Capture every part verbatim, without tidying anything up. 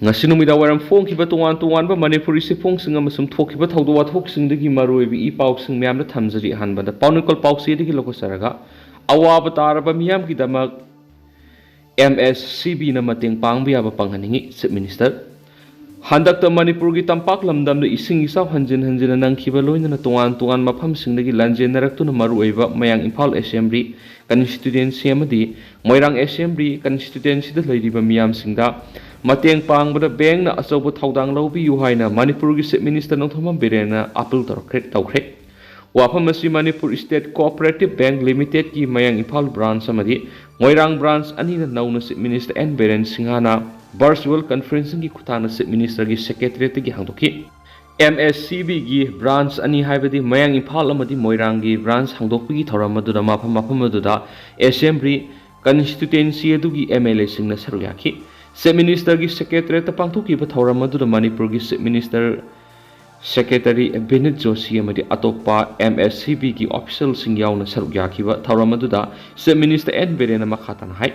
ꯉꯁꯤ ꯅꯨꯃꯤꯗꯥꯡ ꯋꯥꯏꯔꯝ ꯐꯣꯡꯈꯤꯕ ꯇꯣꯉꯥꯟ ꯇꯣꯉꯥꯟꯕ ꯃꯅꯤꯄꯨꯔꯤ ꯆꯦꯐꯣꯡꯁꯤꯡ ꯑꯃꯁꯨꯡ ꯊꯣꯛꯈꯤꯕ ꯊꯧꯗꯣꯛ ꯋꯥꯊꯣꯛꯁꯤꯡꯗꯒꯤ ꯃꯔꯨꯑꯣꯏꯕ ꯏ ꯄꯥꯎꯁꯤꯡ ꯃꯌꯥꯝꯗ ꯊꯝꯖꯔꯤ꯫ ꯑꯍꯥꯟꯕꯗ ꯄꯥꯎꯅꯤꯀꯣꯜ ꯄꯥꯎꯆꯦꯗꯒꯤ ꯂꯧꯈꯠꯆꯔꯒ, ꯑꯋꯥꯕ ꯇꯥꯔꯕ ꯃꯤꯌꯥꯝꯒꯤꯗꯃꯛ ꯑꯦꯝ ꯑꯦꯁ ꯁꯤ ꯕꯤꯅ ꯃꯇꯦꯡ ꯄꯥꯡꯕ ꯌꯥꯕ ꯄꯥꯡꯍꯟꯅꯤꯡꯏ, ꯆꯤꯐ ꯃꯤꯅꯤꯁꯇꯔ꯫ ꯍꯟꯗꯛꯇ ꯃꯅꯤꯄꯨꯔꯒꯤ ꯇꯝꯄꯥꯛ ꯂꯝꯗꯝꯗ ꯏꯁꯤꯡ ꯏꯆꯥꯎ ꯍꯟꯖꯤꯟ ꯍꯟꯖꯤꯟꯅ ꯅꯪꯈꯤꯕ ꯂꯣꯏꯅꯅ ꯇꯣꯉꯥꯟ ꯇꯣꯉꯥꯟꯕ ꯃꯐꯝꯁꯤꯡꯗꯒꯤ ꯂꯥꯟꯖꯦꯟꯅꯔꯛꯇꯨꯅ ꯃꯔꯨꯑꯣꯏꯕ ꯃꯌꯥꯡ ꯏꯝꯐꯥꯜ ꯑꯦꯁꯦꯝꯕ꯭ꯂꯤ ꯀꯟꯁꯇꯤꯇ꯭ꯋꯦꯟꯁꯤ ꯑꯃꯗꯤ ꯃꯣꯏꯔꯥꯡ ꯑꯦꯁꯦꯝꯕ꯭ꯂꯤ ꯀꯟꯁꯇꯤꯇ꯭ꯋꯦꯟꯁꯤꯗ ꯂꯩꯔꯤꯕ ꯃꯤꯌꯥꯝꯁꯤꯡꯗ ꯃꯇꯦꯡ ꯄꯥꯡꯕꯗ ꯕꯦꯡꯛꯅ ꯑꯆꯧꯕ ꯊꯧꯗꯥꯡ ꯂꯧꯕꯤꯌꯨ ꯍꯥꯏꯅ ꯃꯅꯤꯄꯨꯔꯒꯤ ꯆꯤꯐ ꯃꯤꯅꯤꯁꯇꯔ ꯅꯣꯡꯊꯣꯝꯕꯝ ꯕꯤꯔꯦꯟꯅ ꯑꯄꯤꯜ ꯇꯧꯔꯛꯈ꯭ꯔꯦ, ꯇꯧꯈ꯭ꯔꯦ꯫ ꯋꯥꯐꯝ ꯑꯁꯤ ꯃꯅꯤꯄꯨꯔ ꯁ꯭ꯇꯦꯠ ꯀꯣꯑꯣꯄꯔꯦꯇꯤꯚ ꯕꯦꯡꯛ ꯂꯤꯃꯤꯇꯦꯗꯀꯤ ꯃꯌꯥꯡ ꯏꯝꯐꯥꯜ ꯕ꯭ꯔꯥꯟꯆ ꯑꯃꯗꯤ ꯃꯣꯏꯔꯥꯡ ꯕ꯭ꯔꯥꯟꯆ ꯑꯅꯤꯅ ꯅꯧꯅ ꯆꯤꯐ ꯃꯤꯅꯤꯁꯇꯔ ꯑꯦꯟ ꯕꯤꯔꯦꯟ ꯁꯤꯡꯍꯅ ꯚꯔꯆꯨꯋꯦꯜ ꯀꯟꯐꯔꯦꯟꯁꯤꯡꯒꯤ ꯈꯨꯠꯊꯥꯡꯗ ꯆꯤꯐ ꯃꯤꯅꯤꯁꯇꯔꯒꯤ ꯁꯦꯀ꯭ꯔꯦꯇꯔꯤꯌꯦꯠꯇꯒꯤ ꯍꯥꯡꯗꯣꯛꯈꯤ꯫ ꯑꯦꯝ ꯑꯦꯁ ꯁꯤ ꯕꯤꯒꯤ ꯕ꯭ꯔꯥꯟꯆ ꯑꯅꯤ, ꯍꯥꯏꯕꯗꯤ ꯃꯌꯥꯡ ꯏꯝꯐꯥꯜ ꯑꯃꯗꯤ ꯃꯣꯏꯔꯥꯡꯒꯤ ꯕ꯭ꯔꯥꯟꯆ ꯍꯥꯡꯗꯣꯛꯄꯒꯤ ꯊꯧꯔꯝ ꯑꯗꯨꯗ ꯃꯐꯝ ꯃꯐꯝ ꯑꯗꯨꯗ ꯑꯦꯁꯦꯝꯕ꯭ꯂꯤ ꯀꯟꯁꯇꯤꯇ꯭ꯋꯦꯟꯁꯤ ꯑꯗꯨꯒꯤ ꯑꯦꯝ ꯑꯦꯜ ꯑꯦꯁꯤꯡꯅ ꯁꯔꯨꯛ ꯌꯥꯈꯤ꯫ ꯆꯤꯐ ꯃꯤꯅꯤꯁꯇꯔꯒꯤ ꯁꯦꯀ꯭ꯔꯦꯇꯔꯤꯌꯦꯠꯇ ꯄꯥꯡꯊꯣꯛꯈꯤꯕ ꯊꯧꯔꯝ ꯑꯗꯨꯗ ꯃꯅꯤꯄꯨꯔꯒꯤ ꯆꯤꯐ ꯃꯤꯅꯤꯁꯇꯔ ꯁꯦꯀ꯭ꯔꯦꯇꯔꯤ ꯕꯤꯅꯤꯠ ꯖꯣꯁꯤ ꯑꯃꯗꯤ ꯑꯇꯣꯞꯄ ꯑꯦꯝ ꯑꯦꯁ ꯁꯤ ꯕꯤꯒꯤ ꯑꯣꯐꯤꯁꯤꯌꯦꯜꯁꯤꯡ ꯌꯥꯎꯅ ꯁꯔꯨꯛ ꯌꯥꯈꯤꯕ ꯊꯧꯔꯝ ꯑꯗꯨꯗ ꯆꯤꯐ ꯃꯤꯅꯤꯁꯇꯔ ꯑꯦꯟ ꯕꯤꯔꯦꯟꯅ ꯃꯈꯥ ꯇꯥꯅ ꯍꯥꯏ,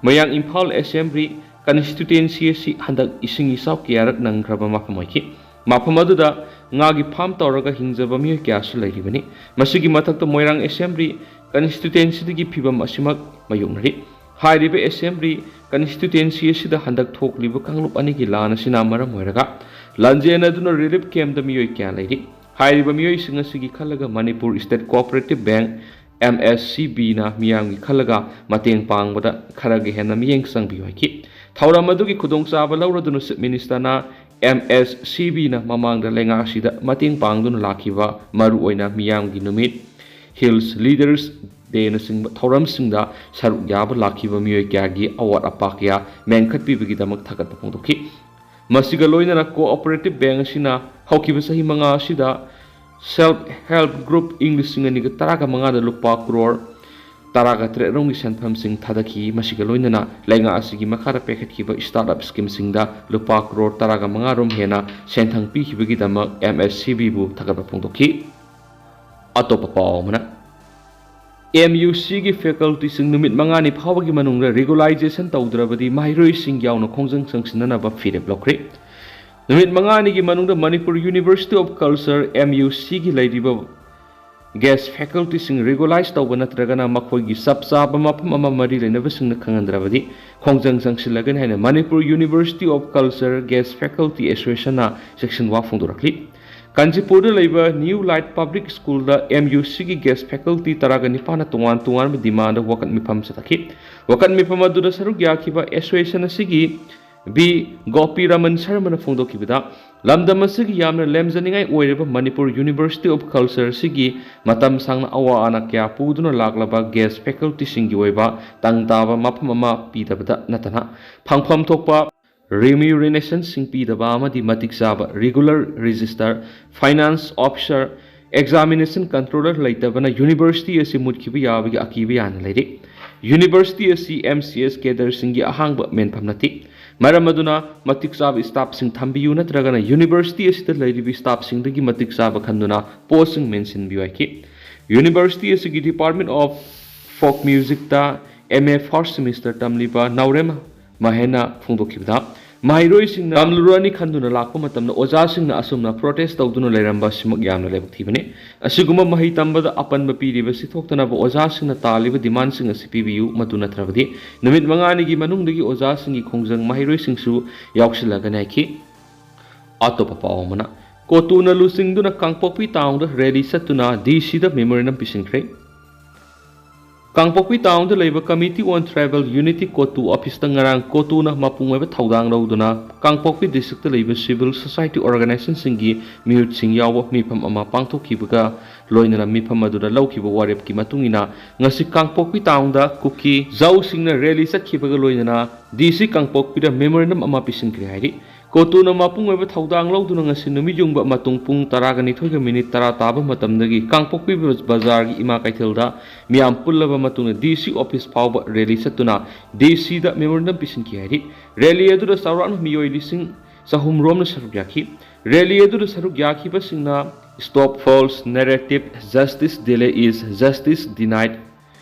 ꯃꯌꯥꯡ ꯏꯝꯐꯥꯜ ꯑꯦꯁꯦꯝꯕ꯭ꯂꯤ ꯀꯟꯁꯇꯤꯇ꯭ꯋꯦꯟꯁꯤ ꯑꯁꯤ ꯍꯟꯗꯛ ꯏꯁꯤꯡ ꯏꯆꯥꯎ ꯀꯌꯥꯔꯛ ꯅꯪꯈ꯭ꯔꯕ ꯃꯐꯝ ꯑꯣꯏꯈꯤ꯫ ꯃꯐꯝ ꯑꯗꯨꯗ ꯉꯥꯒꯤ ꯐꯥꯔꯝ ꯇꯧꯔꯒ ꯍꯤꯡꯖꯕ ꯃꯤꯑꯣꯏ ꯀꯌꯥꯁꯨ ꯂꯩꯔꯤꯕꯅꯤ꯫ ꯃꯁꯤꯒꯤ ꯃꯊꯛꯇ ꯃꯣꯏꯔꯥꯡ ꯑꯦꯁꯦꯝꯕ꯭ꯂꯤ ꯀꯟꯁꯇꯤꯇ꯭ꯋꯦꯟꯁꯤꯗꯒꯤ ꯐꯤꯕꯝ ꯑꯁꯤꯃꯛ ꯃꯥꯌꯣꯛꯅꯔꯤ꯫ ꯍꯥꯏꯔꯤꯕ ꯑꯦꯁꯦꯝꯕ꯭ꯂꯤ ꯀꯟꯁꯇꯤꯇ꯭ꯋꯦꯟꯁꯤ ꯑꯁꯤꯗ ꯍꯟꯗꯛ ꯊꯣꯛꯂꯤꯕ ꯀꯥꯡꯂꯨꯞ ꯑꯅꯤꯒꯤ ꯂꯥꯟ ꯑꯁꯤꯅ ꯃꯔꯝ ꯑꯣꯏꯔꯒ ꯂꯥꯟꯖꯦꯟꯅꯗꯨꯅ ꯔꯤꯂꯤꯐ ꯀꯦꯝꯞꯇ ꯃꯤꯑꯣꯏ ꯀꯌꯥ ꯂꯩꯔꯤ꯫ ꯍꯥꯏꯔꯤꯕ ꯃꯤꯑꯣꯏꯁꯤꯡ ꯑꯁꯤꯒꯤ ꯈꯜꯂꯒ Manipur state cooperative bank, M S C ꯕꯤꯅ ꯃꯤꯌꯥꯝꯒꯤ ꯈꯜꯂꯒ ꯃꯇꯦꯡ ꯄꯥꯡꯕꯗ ꯈꯔꯒ ꯍꯦꯟꯅ ꯃꯤꯠꯌꯦꯡ ꯆꯪꯕꯤꯌꯨ ꯍꯥꯏꯈꯤ꯫ ꯊꯧꯔꯝ ꯑꯗꯨꯒꯤ ꯈꯨꯗꯣꯡꯆꯥꯕ ꯂꯧꯔꯗꯨꯅ ꯆꯤꯐ ꯃꯤꯅꯤꯁꯇꯔꯅ ꯑꯦꯝ ꯑꯦꯁ ꯁꯤ ꯕꯤꯅ ꯃꯃꯥꯡꯗ ꯂꯩꯉꯥꯛ ꯑꯁꯤꯗ ꯃꯇꯦꯡ ꯄꯥꯡꯗꯨꯅ ꯂꯥꯛꯈꯤꯕ, ꯃꯔꯨꯑꯣꯏꯅ ꯃꯤꯌꯥꯝꯒꯤ ꯅꯨꯃꯤꯠ, ꯍꯤꯜꯁ ꯂꯤꯗꯔꯁ ꯗꯦꯅꯆꯤꯡꯕ ꯊꯧꯔꯝꯁꯤꯡꯗ ꯁꯔꯨꯛ ꯌꯥꯕ ꯂꯥꯛꯈꯤꯕ ꯃꯤꯑꯣꯏ ꯀꯌꯥꯒꯤ ꯑꯋꯥꯠ ꯑꯄꯥ ꯀꯌꯥ ꯃꯦꯟꯈꯠꯄꯤꯕꯒꯤꯗꯃꯛ ꯊꯥꯒꯠꯄ ꯐꯣꯡꯗꯣꯛꯈꯤ꯫ ꯃꯁꯤꯒ ꯂꯣꯏꯅꯅ ꯀꯣꯑꯣꯄꯔꯦꯇꯤꯚ ꯕꯦꯡꯛ ꯑꯁꯤꯅ ꯍꯧꯈꯤꯕ ꯆꯍꯤ ꯃꯉꯥ ꯑꯁꯤꯗ ꯁꯦꯜꯐ ꯍꯦꯜꯞ ꯒ꯭ꯔꯨꯞ ꯏꯪ ꯂꯤꯁꯤꯡ ꯑꯅꯤꯒ ꯇꯔꯥꯒ ꯃꯉꯥꯗ ꯂꯨꯄꯥ ꯀ꯭ꯔꯣꯔ ꯇꯔꯥꯒ ꯇꯔꯦꯠ ꯔꯣꯝꯒꯤ ꯁꯦꯟꯐꯝꯁꯤꯡ ꯊꯥꯗꯈꯤ꯫ ꯃꯁꯤꯒ ꯂꯣꯏꯅꯅ ꯂꯩꯉꯥꯛ ꯑꯁꯤꯒꯤ ꯃꯈꯥꯗ ꯄꯥꯏꯈꯠꯈꯤꯕ ꯁ꯭ꯇꯥꯔꯠ ꯑꯞ ꯁ꯭ꯀꯤꯝꯁꯤꯡꯗ ꯂꯨꯄꯥ ꯀ꯭ꯔꯣꯔ ꯇꯔꯥꯒ ꯃꯉꯥ ꯔꯣꯝ ꯍꯦꯟꯅ ꯁꯦꯟꯊꯪ ꯄꯤꯈꯤꯕꯒꯤꯗꯃꯛ ꯑꯦꯝ ꯑꯦꯁ ꯁꯤ ꯕꯤꯕꯨ ꯊꯥꯒꯠꯄ ꯐꯣꯡꯗꯣꯛꯈꯤ꯫ ꯑꯇꯣꯞꯄ ꯄꯥꯎ ꯑꯃꯅ, MUCꯒꯤ facultyꯁꯤꯡ ꯅꯨꯃꯤꯠ ꯃꯉꯥꯅꯤ ꯐꯥꯎꯕꯒꯤ ꯃꯅꯨꯡꯗ regularization ꯇꯧꯗ꯭ꯔꯕꯗꯤ ꯃꯍꯩꯔꯣꯏꯁꯤꯡ ꯌꯥꯎꯅ ꯈꯣꯡꯖꯪ ꯆꯪꯁꯤꯟꯅꯅꯕ ꯐꯤꯔꯦꯞ ꯂꯧꯈ꯭ꯔꯦ꯫ ꯅꯨꯃꯤꯠ ꯃꯉꯥꯅꯤꯒꯤ ꯃꯅꯨꯡꯗ Manipur University of Culture, MUCꯒꯤ ꯂꯩꯔꯤꯕ guest facultyꯁꯤꯡ regularize ꯇꯧꯕ ꯅꯠꯇ꯭ꯔꯒꯅ ꯃꯈꯣꯏꯒꯤ ꯆꯞ ꯆꯥꯕ ꯃꯐꯝ ꯑꯃ ꯃꯔꯤ ꯂꯩꯅꯕꯁꯤꯡꯅ ꯈꯪꯍꯟꯗ꯭ꯔꯕꯗꯤ ꯈꯣꯡꯖꯪ ꯆꯪꯁꯤꯜꯂꯒꯅꯤ ꯍꯥꯏꯅ Manipur University of Culture Guest Faculty Associationꯅ ꯆꯦꯛꯁꯤꯟ ꯋꯥ ꯐꯣꯡꯗꯣꯔꯛꯂꯤ꯫ ꯀꯥꯟꯆꯤꯄꯨꯔꯗ ꯂꯩꯕ New Light Public Schoolꯗ MUCꯒꯤ guest faculty ꯇꯔꯥꯒ ꯅꯤꯄꯥꯟꯅ ꯇꯣꯉꯥꯟ ꯇꯣꯉꯥꯟꯕ demandꯗ ꯋꯥꯀꯠ ꯃꯤꯐꯝ ꯆꯠꯊꯈꯤ꯫ ꯋꯥꯀꯠ ꯃꯤꯐꯝ ꯑꯗꯨꯗ ꯁꯔꯨꯛ ꯌꯥꯈꯤꯕ association ꯑꯁꯤꯒꯤ B ꯒꯣꯄꯤꯔꯃꯟ ꯁꯔꯃꯅ ꯐꯣꯡꯗꯣꯛꯈꯤꯕꯗ, ꯂꯝꯗꯝ ꯑꯁꯤꯒꯤ ꯌꯥꯝꯅ ꯂꯦꯝꯖꯅꯤꯡꯉꯥꯏ ꯑꯣꯏꯔꯤꯕ Manipur University of Culture ꯑꯁꯤꯒꯤ ꯃꯇꯝ ꯁꯥꯡꯅ ꯑꯋꯥ ꯑꯅꯥ ꯀꯌꯥ ꯄꯨꯗꯨꯅ ꯂꯥꯛꯂꯕ guest facultyꯁꯤꯡꯒꯤ ꯑꯣꯏꯕ ꯇꯪ ꯇꯥꯕ ꯃꯐꯝ ꯑꯃ ꯄꯤꯗꯕꯗ ꯅꯠꯇꯅ, ꯐꯪꯐꯝ ꯊꯣꯛꯄ remunerationꯁꯤꯡ ꯄꯤꯗꯕ ꯑꯃꯗꯤ ꯃꯇꯤꯛ ꯆꯥꯕ regular registrar, finance officer, examination controller ꯂꯩꯇꯕꯅ university ꯑꯁꯤ ꯃꯨꯠꯈꯤꯕ ꯌꯥꯕꯒꯤ ꯑꯀꯤꯕ ꯌꯥꯝꯅ ꯂꯩꯔꯤ꯫ University ꯑꯁꯤ MCS cadreꯁꯤꯡꯒꯤ ꯑꯍꯥꯡꯕ ꯃꯦꯟꯐꯝ ꯅꯠꯇꯦ꯫ ꯃꯔꯝ ꯑꯗꯨꯅ ꯃꯇꯤꯛ ꯆꯥꯕ staffꯁꯤꯡ ꯊꯝꯕꯤꯌꯨ ꯅꯠꯇ꯭ꯔꯒꯅ university ꯑꯁꯤꯗ ꯂꯩꯔꯤꯕ staffꯁꯤꯡꯗꯒꯤ ꯃꯇꯤꯛ ꯆꯥꯕ ꯈꯟꯗꯨꯅ postꯁꯤꯡ ꯃꯦꯟꯁꯤꯟꯕꯤꯌꯨ ꯍꯥꯏꯈꯤ꯫ University ꯑꯁꯤꯒꯤ Department of Folk Musicꯇ MA first semester ꯇꯝꯂꯤꯕ ꯅꯥꯎꯔꯦꯝ ꯃꯍꯦꯟꯅ ꯐꯣꯡꯗꯣꯛꯈꯤꯕꯗ, ꯃꯍꯩꯔꯣꯏꯁꯤꯡꯅ ꯇꯝꯂꯨꯔꯅꯤ ꯈꯟꯗꯨꯅ ꯂꯥꯛꯄ ꯃꯇꯝꯗ ꯑꯣꯖꯥꯁꯤꯡꯅ ꯑꯁꯨꯝꯅ protest ꯇꯧꯗꯨꯅ ꯂꯩꯔꯝꯕ ꯑꯁꯤꯃꯛ ꯌꯥꯝꯅ ꯂꯥꯏꯕꯛ ꯊꯤꯕꯅꯤ꯫ ꯑꯁꯤꯒꯨꯝꯕ ꯃꯍꯩ ꯇꯝꯕꯗ ꯑꯄꯟꯕ ꯄꯤꯔꯤꯕ ꯁꯤ ꯊꯣꯛꯇꯅꯕ ꯑꯣꯖꯥꯁꯤꯡꯅ ꯇꯥꯜꯂꯤꯕ demandꯁꯤꯡ ꯑꯁꯤ ꯄꯤꯕꯤꯌꯨ, ꯃꯗꯨ ꯅꯠꯇ꯭ꯔꯕꯗꯤ ꯅꯨꯃꯤꯠ ꯃꯉꯥꯅꯤꯒꯤ ꯃꯅꯨꯡꯗꯒꯤ ꯑꯣꯖꯥꯁꯤꯡꯒꯤ ꯈꯣꯡꯖꯪ ꯃꯍꯩꯔꯣꯏꯁꯤꯡꯁꯨ ꯌꯥꯎꯁꯤꯜꯂꯒꯅꯤ ꯍꯥꯏꯈꯤ꯫ ꯑꯇꯣꯞꯄ ꯄꯥꯎ ꯑꯃꯅ, ꯀꯣꯇꯨꯅ ꯂꯨꯆꯤꯡꯗꯨꯅ ꯀꯥꯡꯄꯣꯛꯄꯤ townꯗ rally ꯆꯠꯇꯨꯅ DCꯗ memorandum ꯄꯤꯁꯤꯟꯈ꯭ꯔꯦ꯫ ꯀꯥꯡꯄꯣꯛꯄꯤ townꯗ ꯂꯩꯕ Committee on Tribal Unity ꯀꯣꯇꯨ officeꯇ ꯉꯔꯥꯡ ꯀꯣꯇꯨꯅ ꯃꯄꯨꯡ ꯑꯣꯏꯕ ꯊꯧꯗꯥꯡ ꯂꯧꯗꯨꯅ ꯀꯥꯡꯄꯣꯛꯄꯤ districtꯇ ꯂꯩꯕ civil society organizationꯁꯤꯡꯒꯤ ꯃꯤꯍꯨꯠꯁꯤꯡ ꯌꯥꯎꯕ ꯃꯤꯐꯝ ꯑꯃ ꯄꯥꯡꯊꯣꯛꯈꯤꯕꯒ ꯂꯣꯏꯅꯅ ꯃꯤꯐꯝ ꯑꯗꯨꯗ ꯂꯧꯈꯤꯕ ꯋꯥꯔꯦꯞꯀꯤ ꯃꯇꯨꯡ ꯏꯟꯅ ꯉꯁꯤ ꯀꯥꯡꯄꯣꯛꯄꯤ townꯗ ꯀꯨꯀꯤ ꯖꯧꯁꯤꯡꯅ rally ꯆꯠꯈꯤꯕꯒ ꯂꯣꯏꯅꯅ DC ꯀꯥꯡꯄꯣꯛꯄꯤꯗ memorandum ꯑꯃ ꯄꯤꯁꯤꯟꯈ꯭ꯔꯦ ꯍꯥꯏꯔꯤ꯫ ꯀꯣꯇꯨꯅ ꯃꯄꯨꯡ ꯑꯣꯏꯕ ꯊꯧꯗꯥꯡ ꯂꯧꯗꯨꯅ ꯉꯁꯤ ꯅꯨꯃꯤꯠ ꯌꯨꯡꯕ ꯃꯇꯨꯡ ꯄꯨꯡ ꯇꯔꯥꯒ ꯅꯤꯊꯣꯏꯒ minute ꯇꯔꯥ ꯇꯥꯕ ꯃꯇꯝꯗꯒꯤ ꯀꯥꯡꯄꯣꯛꯄꯤ ꯕꯖꯥꯔꯒꯤ ꯏꯃꯥ ꯀꯩꯊꯦꯜꯗ ꯃꯤꯌꯥꯝ ꯄꯨꯜꯂꯕ ꯃꯇꯨꯡꯗ DC office ꯐꯥꯎꯕ rally ꯆꯠꯇꯨꯅ DCꯗ memorandum ꯄꯤꯁꯤꯟꯈꯤ ꯍꯥꯏꯔꯤ꯫ Rally ꯑꯗꯨꯗ ꯆꯥꯎꯔꯥꯛꯅ ꯃꯤꯑꯣꯏ ꯂꯤꯁꯤꯡ ꯆꯍꯨꯝ ꯔꯣꯝꯅ ꯁꯔꯨꯛ ꯌꯥꯈꯤ꯫ Rally ꯑꯗꯨꯗ ꯁꯔꯨꯛ ꯌꯥꯈꯤꯕꯁꯤꯡꯅ Stop False Narrative, Justice Delay is Justice Denied,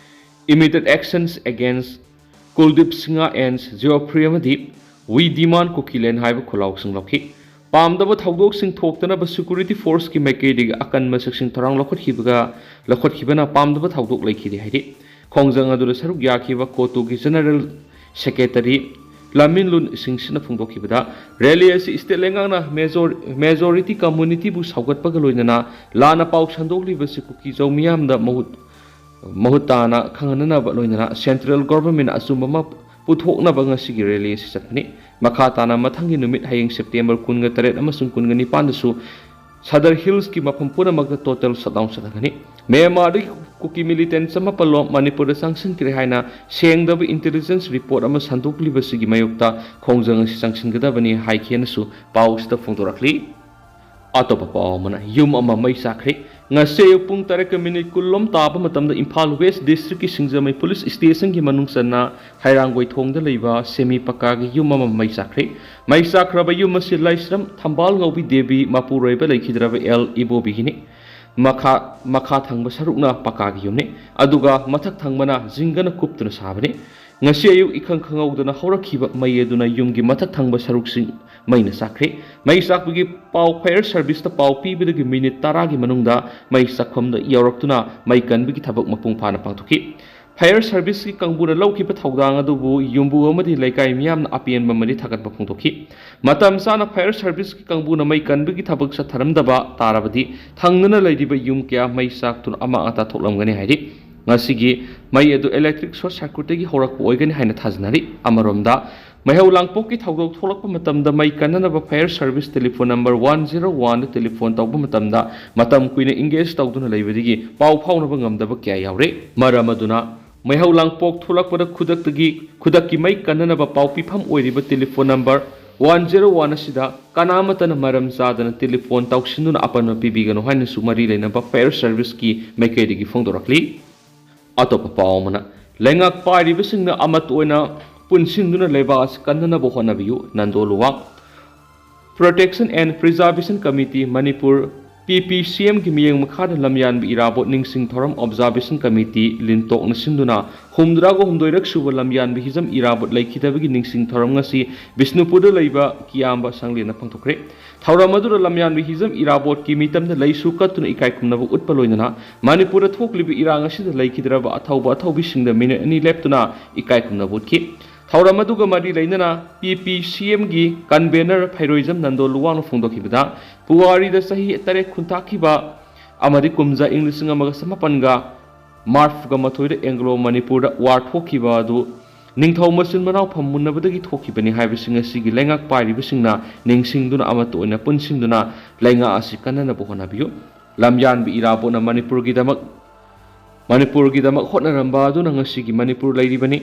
Immediate actions against Kuldeep Singha and Geoffrey ꯑꯃꯗꯤ We Demand Kukiland ꯍꯥꯏꯕ ꯈꯣꯜꯂꯥꯎꯁꯤꯡ ꯂꯧꯈꯤ꯫ ꯄꯥꯝꯗꯕ ꯊꯧꯗꯣꯛꯁꯤꯡ ꯊꯣꯛꯇꯅꯕ security forceꯀꯤ ꯃꯥꯏꯀꯩꯗꯒꯤ ꯑꯀꯟꯕ ꯆꯦꯛꯁꯤꯟ ꯊꯧꯔꯥꯡ ꯂꯧꯈꯠꯈꯤꯕꯒ ꯂꯧꯈꯠꯈꯤꯕꯅ ꯄꯥꯝꯗꯕ ꯊꯧꯗꯣꯛ ꯂꯩꯈꯤꯗꯦ ꯍꯥꯏꯔꯤ꯫ ꯈꯣꯡꯖꯪ ꯑꯗꯨꯗ ꯁꯔꯨꯛ ꯌꯥꯈꯤꯕ ꯀꯣꯇꯨꯒꯤ General Secretary ꯂꯥꯃꯤꯟꯂꯨꯟ ꯁꯤꯡꯁꯤꯅ ꯐꯣꯡꯗꯣꯛꯈꯤꯕꯗ, rally ꯑꯁꯤ state ꯂꯩꯉꯥꯛꯅ major-, majority communityꯕꯨ ꯁꯧꯒꯠꯄꯒ ꯂꯣꯏꯅꯅ ꯂꯥꯟꯅ ꯄꯥꯎ ꯁꯟꯗꯣꯛꯂꯤꯕꯁꯤ ꯀꯨꯀꯤꯖꯧ ꯃꯤꯌꯥꯝꯗ ꯃꯍꯨꯠ ꯃꯍꯨꯠ ꯇꯥꯅ ꯈꯪꯍꯟꯅꯅꯕ ꯂꯣꯏꯅꯅ central government ꯑꯆꯨꯝꯕ ꯑꯃ ꯄꯨꯊꯣꯛꯅꯕ ꯉꯁꯤꯒꯤ rally ꯑꯁꯤ ꯆꯠꯄꯅꯤ꯫ ꯃꯈꯥ ꯇꯥꯅ ꯃꯊꯪꯒꯤ ꯅꯨꯃꯤꯠ ꯍꯌꯦꯡ September ꯀꯨꯟꯒ ꯇꯔꯦꯠ ꯑꯃꯁꯨꯡ ꯀꯨꯟꯒ ꯅꯤꯄꯥꯟꯗꯁꯨ Sadar Hillsꯀꯤ ꯃꯐꯝ ꯄꯨꯝꯅꯃꯛꯇ total shutdown ꯆꯠꯊꯒꯅꯤ꯫ ꯃ꯭ꯌꯥꯟꯃꯥꯔꯗꯒꯤ ꯀꯨꯀꯤ militant ꯆꯃꯥꯄꯜ ꯂꯣꯝ ꯃꯅꯤꯄꯨꯔꯗ ꯆꯪꯁꯤꯟꯈ꯭ꯔꯦ ꯍꯥꯏꯅ ꯁꯦꯡꯗꯕ intelligence report ꯑꯃ ꯁꯟꯗꯣꯛꯂꯤꯕꯁꯤꯒꯤ ꯃꯥꯌꯣꯛꯇ ꯈꯣꯡꯖꯪ ꯑꯁꯤ ꯆꯪꯁꯤꯟꯒꯗꯕꯅꯤ ꯍꯥꯏꯈꯤ ꯍꯥꯏꯅꯁꯨ ꯄꯥꯎꯁꯤꯗ ꯐꯣꯡꯗꯣꯔꯛꯂꯤ꯫ ꯑꯇꯣꯞꯄ ꯄꯥꯎ ꯑꯃꯅ, ꯌꯨꯝ ꯑꯃ ꯃꯩ ꯆꯥꯛꯈ꯭ꯔꯦ꯫ ꯉꯁꯤ ꯑꯌꯨꯛ ꯄꯨꯡ ꯇꯔꯦꯠꯀ minute ꯀꯨꯟ ꯂꯣꯝ ꯇꯥꯕ ꯃꯇꯝꯗ ꯏꯝꯐꯥꯜ West Districtꯀꯤ ꯁꯤꯡꯖꯃꯩ Police Stationꯒꯤ ꯃꯅꯨꯡ ꯆꯟꯅ ꯍꯩꯔꯥꯡꯒꯣꯏ ꯊꯣꯡꯗ ꯂꯩꯕ semi ꯄꯛꯀꯥꯒꯤ ꯌꯨꯝ ꯑꯃ ꯃꯩ ꯆꯥꯛꯈ꯭ꯔꯦ꯫ ꯃꯩ ꯆꯥꯛꯈ꯭ꯔꯕ ꯌꯨꯝ ꯑꯁꯤ ꯂꯥꯏꯁ꯭ꯔꯝ ꯊꯝꯕꯥꯜ ꯉꯧꯕꯤ ꯗꯦꯕꯤ ꯃꯄꯨꯔꯣꯏꯕ ꯂꯩꯈꯤꯗ꯭ꯔꯕ ꯑꯦꯜ ꯏꯕꯣꯕꯤꯒꯤꯅꯤ꯫ ꯃꯈꯥ, ꯃꯈꯥ ꯊꯪꯕ ꯁꯔꯨꯛꯅ ꯄꯛꯀꯥꯒꯤ ꯌꯨꯝꯅꯤ, ꯑꯗꯨꯒ ꯃꯊꯛ ꯊꯪꯕꯅ ꯖꯤꯡꯒꯅ ꯀꯨꯞꯇꯨꯅ ꯁꯥꯕꯅꯤ꯫ ꯉꯁꯤ ꯑꯌꯨꯛ ꯏꯈꯪ ꯈꯪꯍꯧꯗꯅ ꯍꯧꯔꯛꯈꯤꯕ ꯃꯩ ꯑꯗꯨꯅ ꯌꯨꯝꯒꯤ ꯃꯊꯛ ꯊꯪꯕ ꯁꯔꯨꯛꯁꯤꯡ ꯃꯩꯅ ꯆꯥꯛꯈ꯭ꯔꯦ꯫ ꯃꯩ ꯆꯥꯛꯄꯒꯤ ꯄꯥꯎ fire serviceꯇ ꯄꯥꯎ ꯄꯤꯕꯗꯒꯤ minute ꯇꯔꯥꯒꯤ ꯃꯅꯨꯡꯗ ꯃꯩ ꯆꯥꯛꯐꯝꯗ ꯌꯧꯔꯛꯇꯨꯅ ꯃꯩ ꯀꯟꯕꯒꯤ ꯊꯕꯛ ꯃꯄꯨꯡ ꯐꯥꯅ ꯄꯥꯡꯊꯣꯛꯈꯤ꯫ Fire serviceꯀꯤ ꯀꯥꯡꯕꯨꯅ ꯂꯧꯈꯤꯕ ꯊꯧꯗꯥꯡ ꯑꯗꯨꯕꯨ ꯌꯨꯝꯕꯨ ꯑꯃꯗꯤ ꯂꯩꯀꯥꯏ ꯃꯤꯌꯥꯝꯅ ꯑꯄꯦꯟꯕ ꯑꯃꯗꯤ ꯊꯥꯒꯠꯄ ꯐꯣꯡꯗꯣꯛꯈꯤ꯫ ꯃꯇꯝ ꯆꯥꯅ fire serviceꯀꯤ ꯀꯥꯡꯕꯨꯅ ꯃꯩ ꯀꯟꯕꯒꯤ ꯊꯕꯛ ꯆꯠꯊꯔꯝꯗꯕ ꯇꯥꯔꯕꯗꯤ ꯊꯪꯅꯅ ꯂꯩꯔꯤꯕ ꯌꯨꯝ ꯀꯌꯥ ꯃꯩ ꯆꯥꯛꯇꯨꯅ ꯑꯃꯥꯡ ꯑꯇꯥ ꯊꯣꯛꯂꯝꯒꯅꯤ ꯍꯥꯏꯔꯤ꯫ ꯉꯁꯤꯒꯤ ꯃꯩ ꯑꯗꯨ electric short circuitꯇꯒꯤ ꯍꯧꯔꯛꯄ ꯑꯣꯏꯒꯅꯤ ꯍꯥꯏꯅ ꯊꯥꯖꯅꯔꯤ꯫ ꯑꯃꯔꯣꯝꯗ, ꯃꯩꯍꯧ ꯂꯥꯡꯄꯣꯛꯀꯤ ꯊꯧꯗꯣꯛ ꯊꯣꯛꯂꯛꯄ ꯃꯇꯝꯗ ꯃꯩ ꯀꯟꯅꯅꯕ fire service telephone number one zero oneꯗ telephone ꯇꯧꯕ ꯃꯇꯝꯗ ꯃꯇꯝ ꯀꯨꯏꯅ engage ꯇꯧꯗꯨꯅ ꯂꯩꯕꯗꯒꯤ ꯄꯥꯎ ꯐꯥꯎꯅꯕ ꯉꯝꯗꯕ ꯀꯌꯥ ꯌꯥꯎꯔꯦ꯫ ꯃꯔꯝ ꯑꯗꯨꯅ, ꯃꯩꯍꯧ ꯂꯥꯡꯄꯣꯛ ꯊꯣꯛꯂꯛꯄꯗ ꯈꯨꯗꯛꯇꯒꯤ, ꯈꯨꯗꯛꯀꯤ ꯃꯩ ꯀꯟꯅꯅꯕ ꯄꯥꯎ ꯄꯤꯐꯝ ꯑꯣꯏꯔꯤꯕ telephone number one zero one ꯑꯁꯤꯗ ꯀꯅꯥꯃꯠꯇꯅ ꯃꯔꯝ ꯆꯥꯗꯅ telephone ꯇꯧꯁꯤꯟꯗꯨꯅ ꯑꯄꯟꯕ ꯄꯤꯕꯤꯒꯅꯨ ꯍꯥꯏꯅꯁꯨ ꯃꯔꯤ ꯂꯩꯅꯕ fire serviceꯀꯤ ꯃꯥꯏꯀꯩꯗꯒꯤ ꯐꯣꯡꯗꯣꯔꯛꯂꯤ꯫ ꯑꯇꯣꯞꯄ ꯄꯥꯎ ꯑꯃꯅ, ꯂꯩꯉꯥꯛ ꯄꯥꯏꯔꯤꯕꯁꯤꯡꯅ ꯑꯃꯠꯇ ꯑꯣꯏꯅ ꯄꯨꯟꯁꯤꯟꯗꯨꯅ ꯂꯩꯕꯥꯛ ꯑꯁꯤ ꯀꯟꯅꯅꯕ ꯍꯣꯠꯅꯕꯤꯌꯨ, Nando Luwang. Protection and Preservation Committee Manipur ꯄꯤ ꯄꯤ ꯁꯤ ꯑꯦꯝꯒꯤ ꯃꯤꯠꯌꯦꯡ ꯃꯈꯥꯗ ꯂꯝꯌꯥꯟꯕ ꯏꯔꯥꯕꯣꯠ ꯅꯤꯡꯁꯤꯡ ꯊꯧꯔꯝ ꯑꯣꯕꯖꯥꯔꯕꯦꯁꯟ ꯀꯃꯤꯇꯤ ꯂꯤꯟꯇꯣꯛꯅ ꯁꯤꯟꯗꯨꯅ ꯍꯨꯝꯗ꯭ꯔꯥꯒ ꯍꯨꯝꯗꯣꯏꯔꯛ ꯁꯨꯕ ꯂꯝꯌꯥꯟꯕ ꯍꯤꯖꯝ ꯏꯔꯥꯕꯣꯠ ꯂꯩꯈꯤꯗꯕꯒꯤ ꯅꯤꯡꯁꯤꯡ ꯊꯧꯔꯝ ꯉꯁꯤ ꯕꯤꯁꯅꯨꯄꯨꯔꯗ ꯂꯩꯕ ꯀꯤꯌꯥꯝꯕ ꯁꯪꯂꯦꯟꯗ ꯄꯥꯡꯊꯣꯛꯈ꯭ꯔꯦ꯫ ꯊꯧꯔꯝ ꯑꯗꯨꯗ ꯂꯝꯌꯥꯟꯕ ꯍꯤꯖꯝ ꯏꯔꯥꯕꯣꯠꯀꯤ ꯃꯤꯇꯝꯗ ꯂꯩꯁꯨ ꯀꯠꯇꯨꯅ ꯏꯀꯥꯏ ꯈꯨꯝꯅꯕ ꯎꯠꯄ ꯂꯣꯏꯅꯅ ꯃꯅꯤꯄꯨꯔꯗ ꯊꯣꯛꯂꯤꯕ ꯏꯔꯥꯡ ꯑꯁꯤꯗ ꯂꯩꯈꯤꯗ꯭ꯔꯕ ꯑꯊꯧꯕ ꯑꯊꯧꯕꯤꯁꯤꯡꯗ ꯃꯤꯅꯤꯠ ꯑꯅꯤ ꯂꯦꯞꯇꯨꯅ ꯏꯀꯥꯏ ꯈꯨꯝꯅꯕ ꯎꯠꯈꯤ꯫ ꯊꯧꯔꯝ ꯑꯗꯨꯒ ꯃꯔꯤ ꯂꯩꯅꯅ ꯄꯤ ꯄꯤ ꯁꯤ ꯑꯦꯝꯒꯤ ꯀꯟꯚꯦꯅꯔ ꯐꯩꯔꯣꯏꯖꯝ ꯅꯟꯗꯣ ꯂꯨꯋꯥꯡꯅ ꯐꯣꯡꯗꯣꯛꯈꯤꯕꯗ, ꯄꯨꯋꯥꯔꯤꯗ ꯆꯍꯤ ꯇꯔꯦꯠ ꯈꯨꯟꯇꯥꯛꯈꯤꯕ ꯑꯃꯗꯤ ꯀꯨꯝꯖꯥ ꯏꯪ ꯂꯤꯁꯤꯡ ꯑꯃꯒ ꯆꯃꯥꯄꯟꯒ ꯃꯔꯐꯨꯒ ꯃꯥꯊꯣꯏꯗ ꯑꯦꯡꯒ꯭ꯂꯣ ꯃꯅꯤꯄꯨꯔꯗ ꯋꯥꯔ ꯊꯣꯛꯈꯤꯕ ꯑꯗꯨ ꯅꯤꯡꯊꯧ ꯃꯆꯤꯟ ꯃꯅꯥꯎ ꯐꯝꯃꯨꯟꯅꯕꯗꯒꯤ ꯊꯣꯛꯈꯤꯕꯅꯤ ꯍꯥꯏꯕꯁꯤ ꯉꯁꯤꯒꯤ ꯂꯩꯉꯥꯛ ꯄꯥꯏꯔꯤꯕꯁꯤꯡꯅ ꯅꯤꯡꯁꯤꯡꯗꯨꯅ ꯑꯃꯠꯇ ꯑꯣꯏꯅ ꯄꯨꯟꯁꯤꯟꯗꯨꯅ ꯂꯩꯉꯥꯛ ꯑꯁꯤ ꯀꯟꯅꯅꯕ ꯍꯣꯠꯅꯕꯤꯌꯨ꯫ ꯂꯝꯌꯥꯟꯕ ꯏꯔꯥꯕꯣꯠꯅ ꯃꯅꯤꯄꯨꯔꯒꯤꯗꯃꯛ, ꯃꯅꯤꯄꯨꯔꯒꯤꯗꯃꯛ ꯍꯣꯠꯅꯔꯝꯕ ꯑꯗꯨꯅ ꯉꯁꯤꯒꯤ ꯃꯅꯤꯄꯨꯔ ꯂꯩꯔꯤꯕꯅꯤ꯫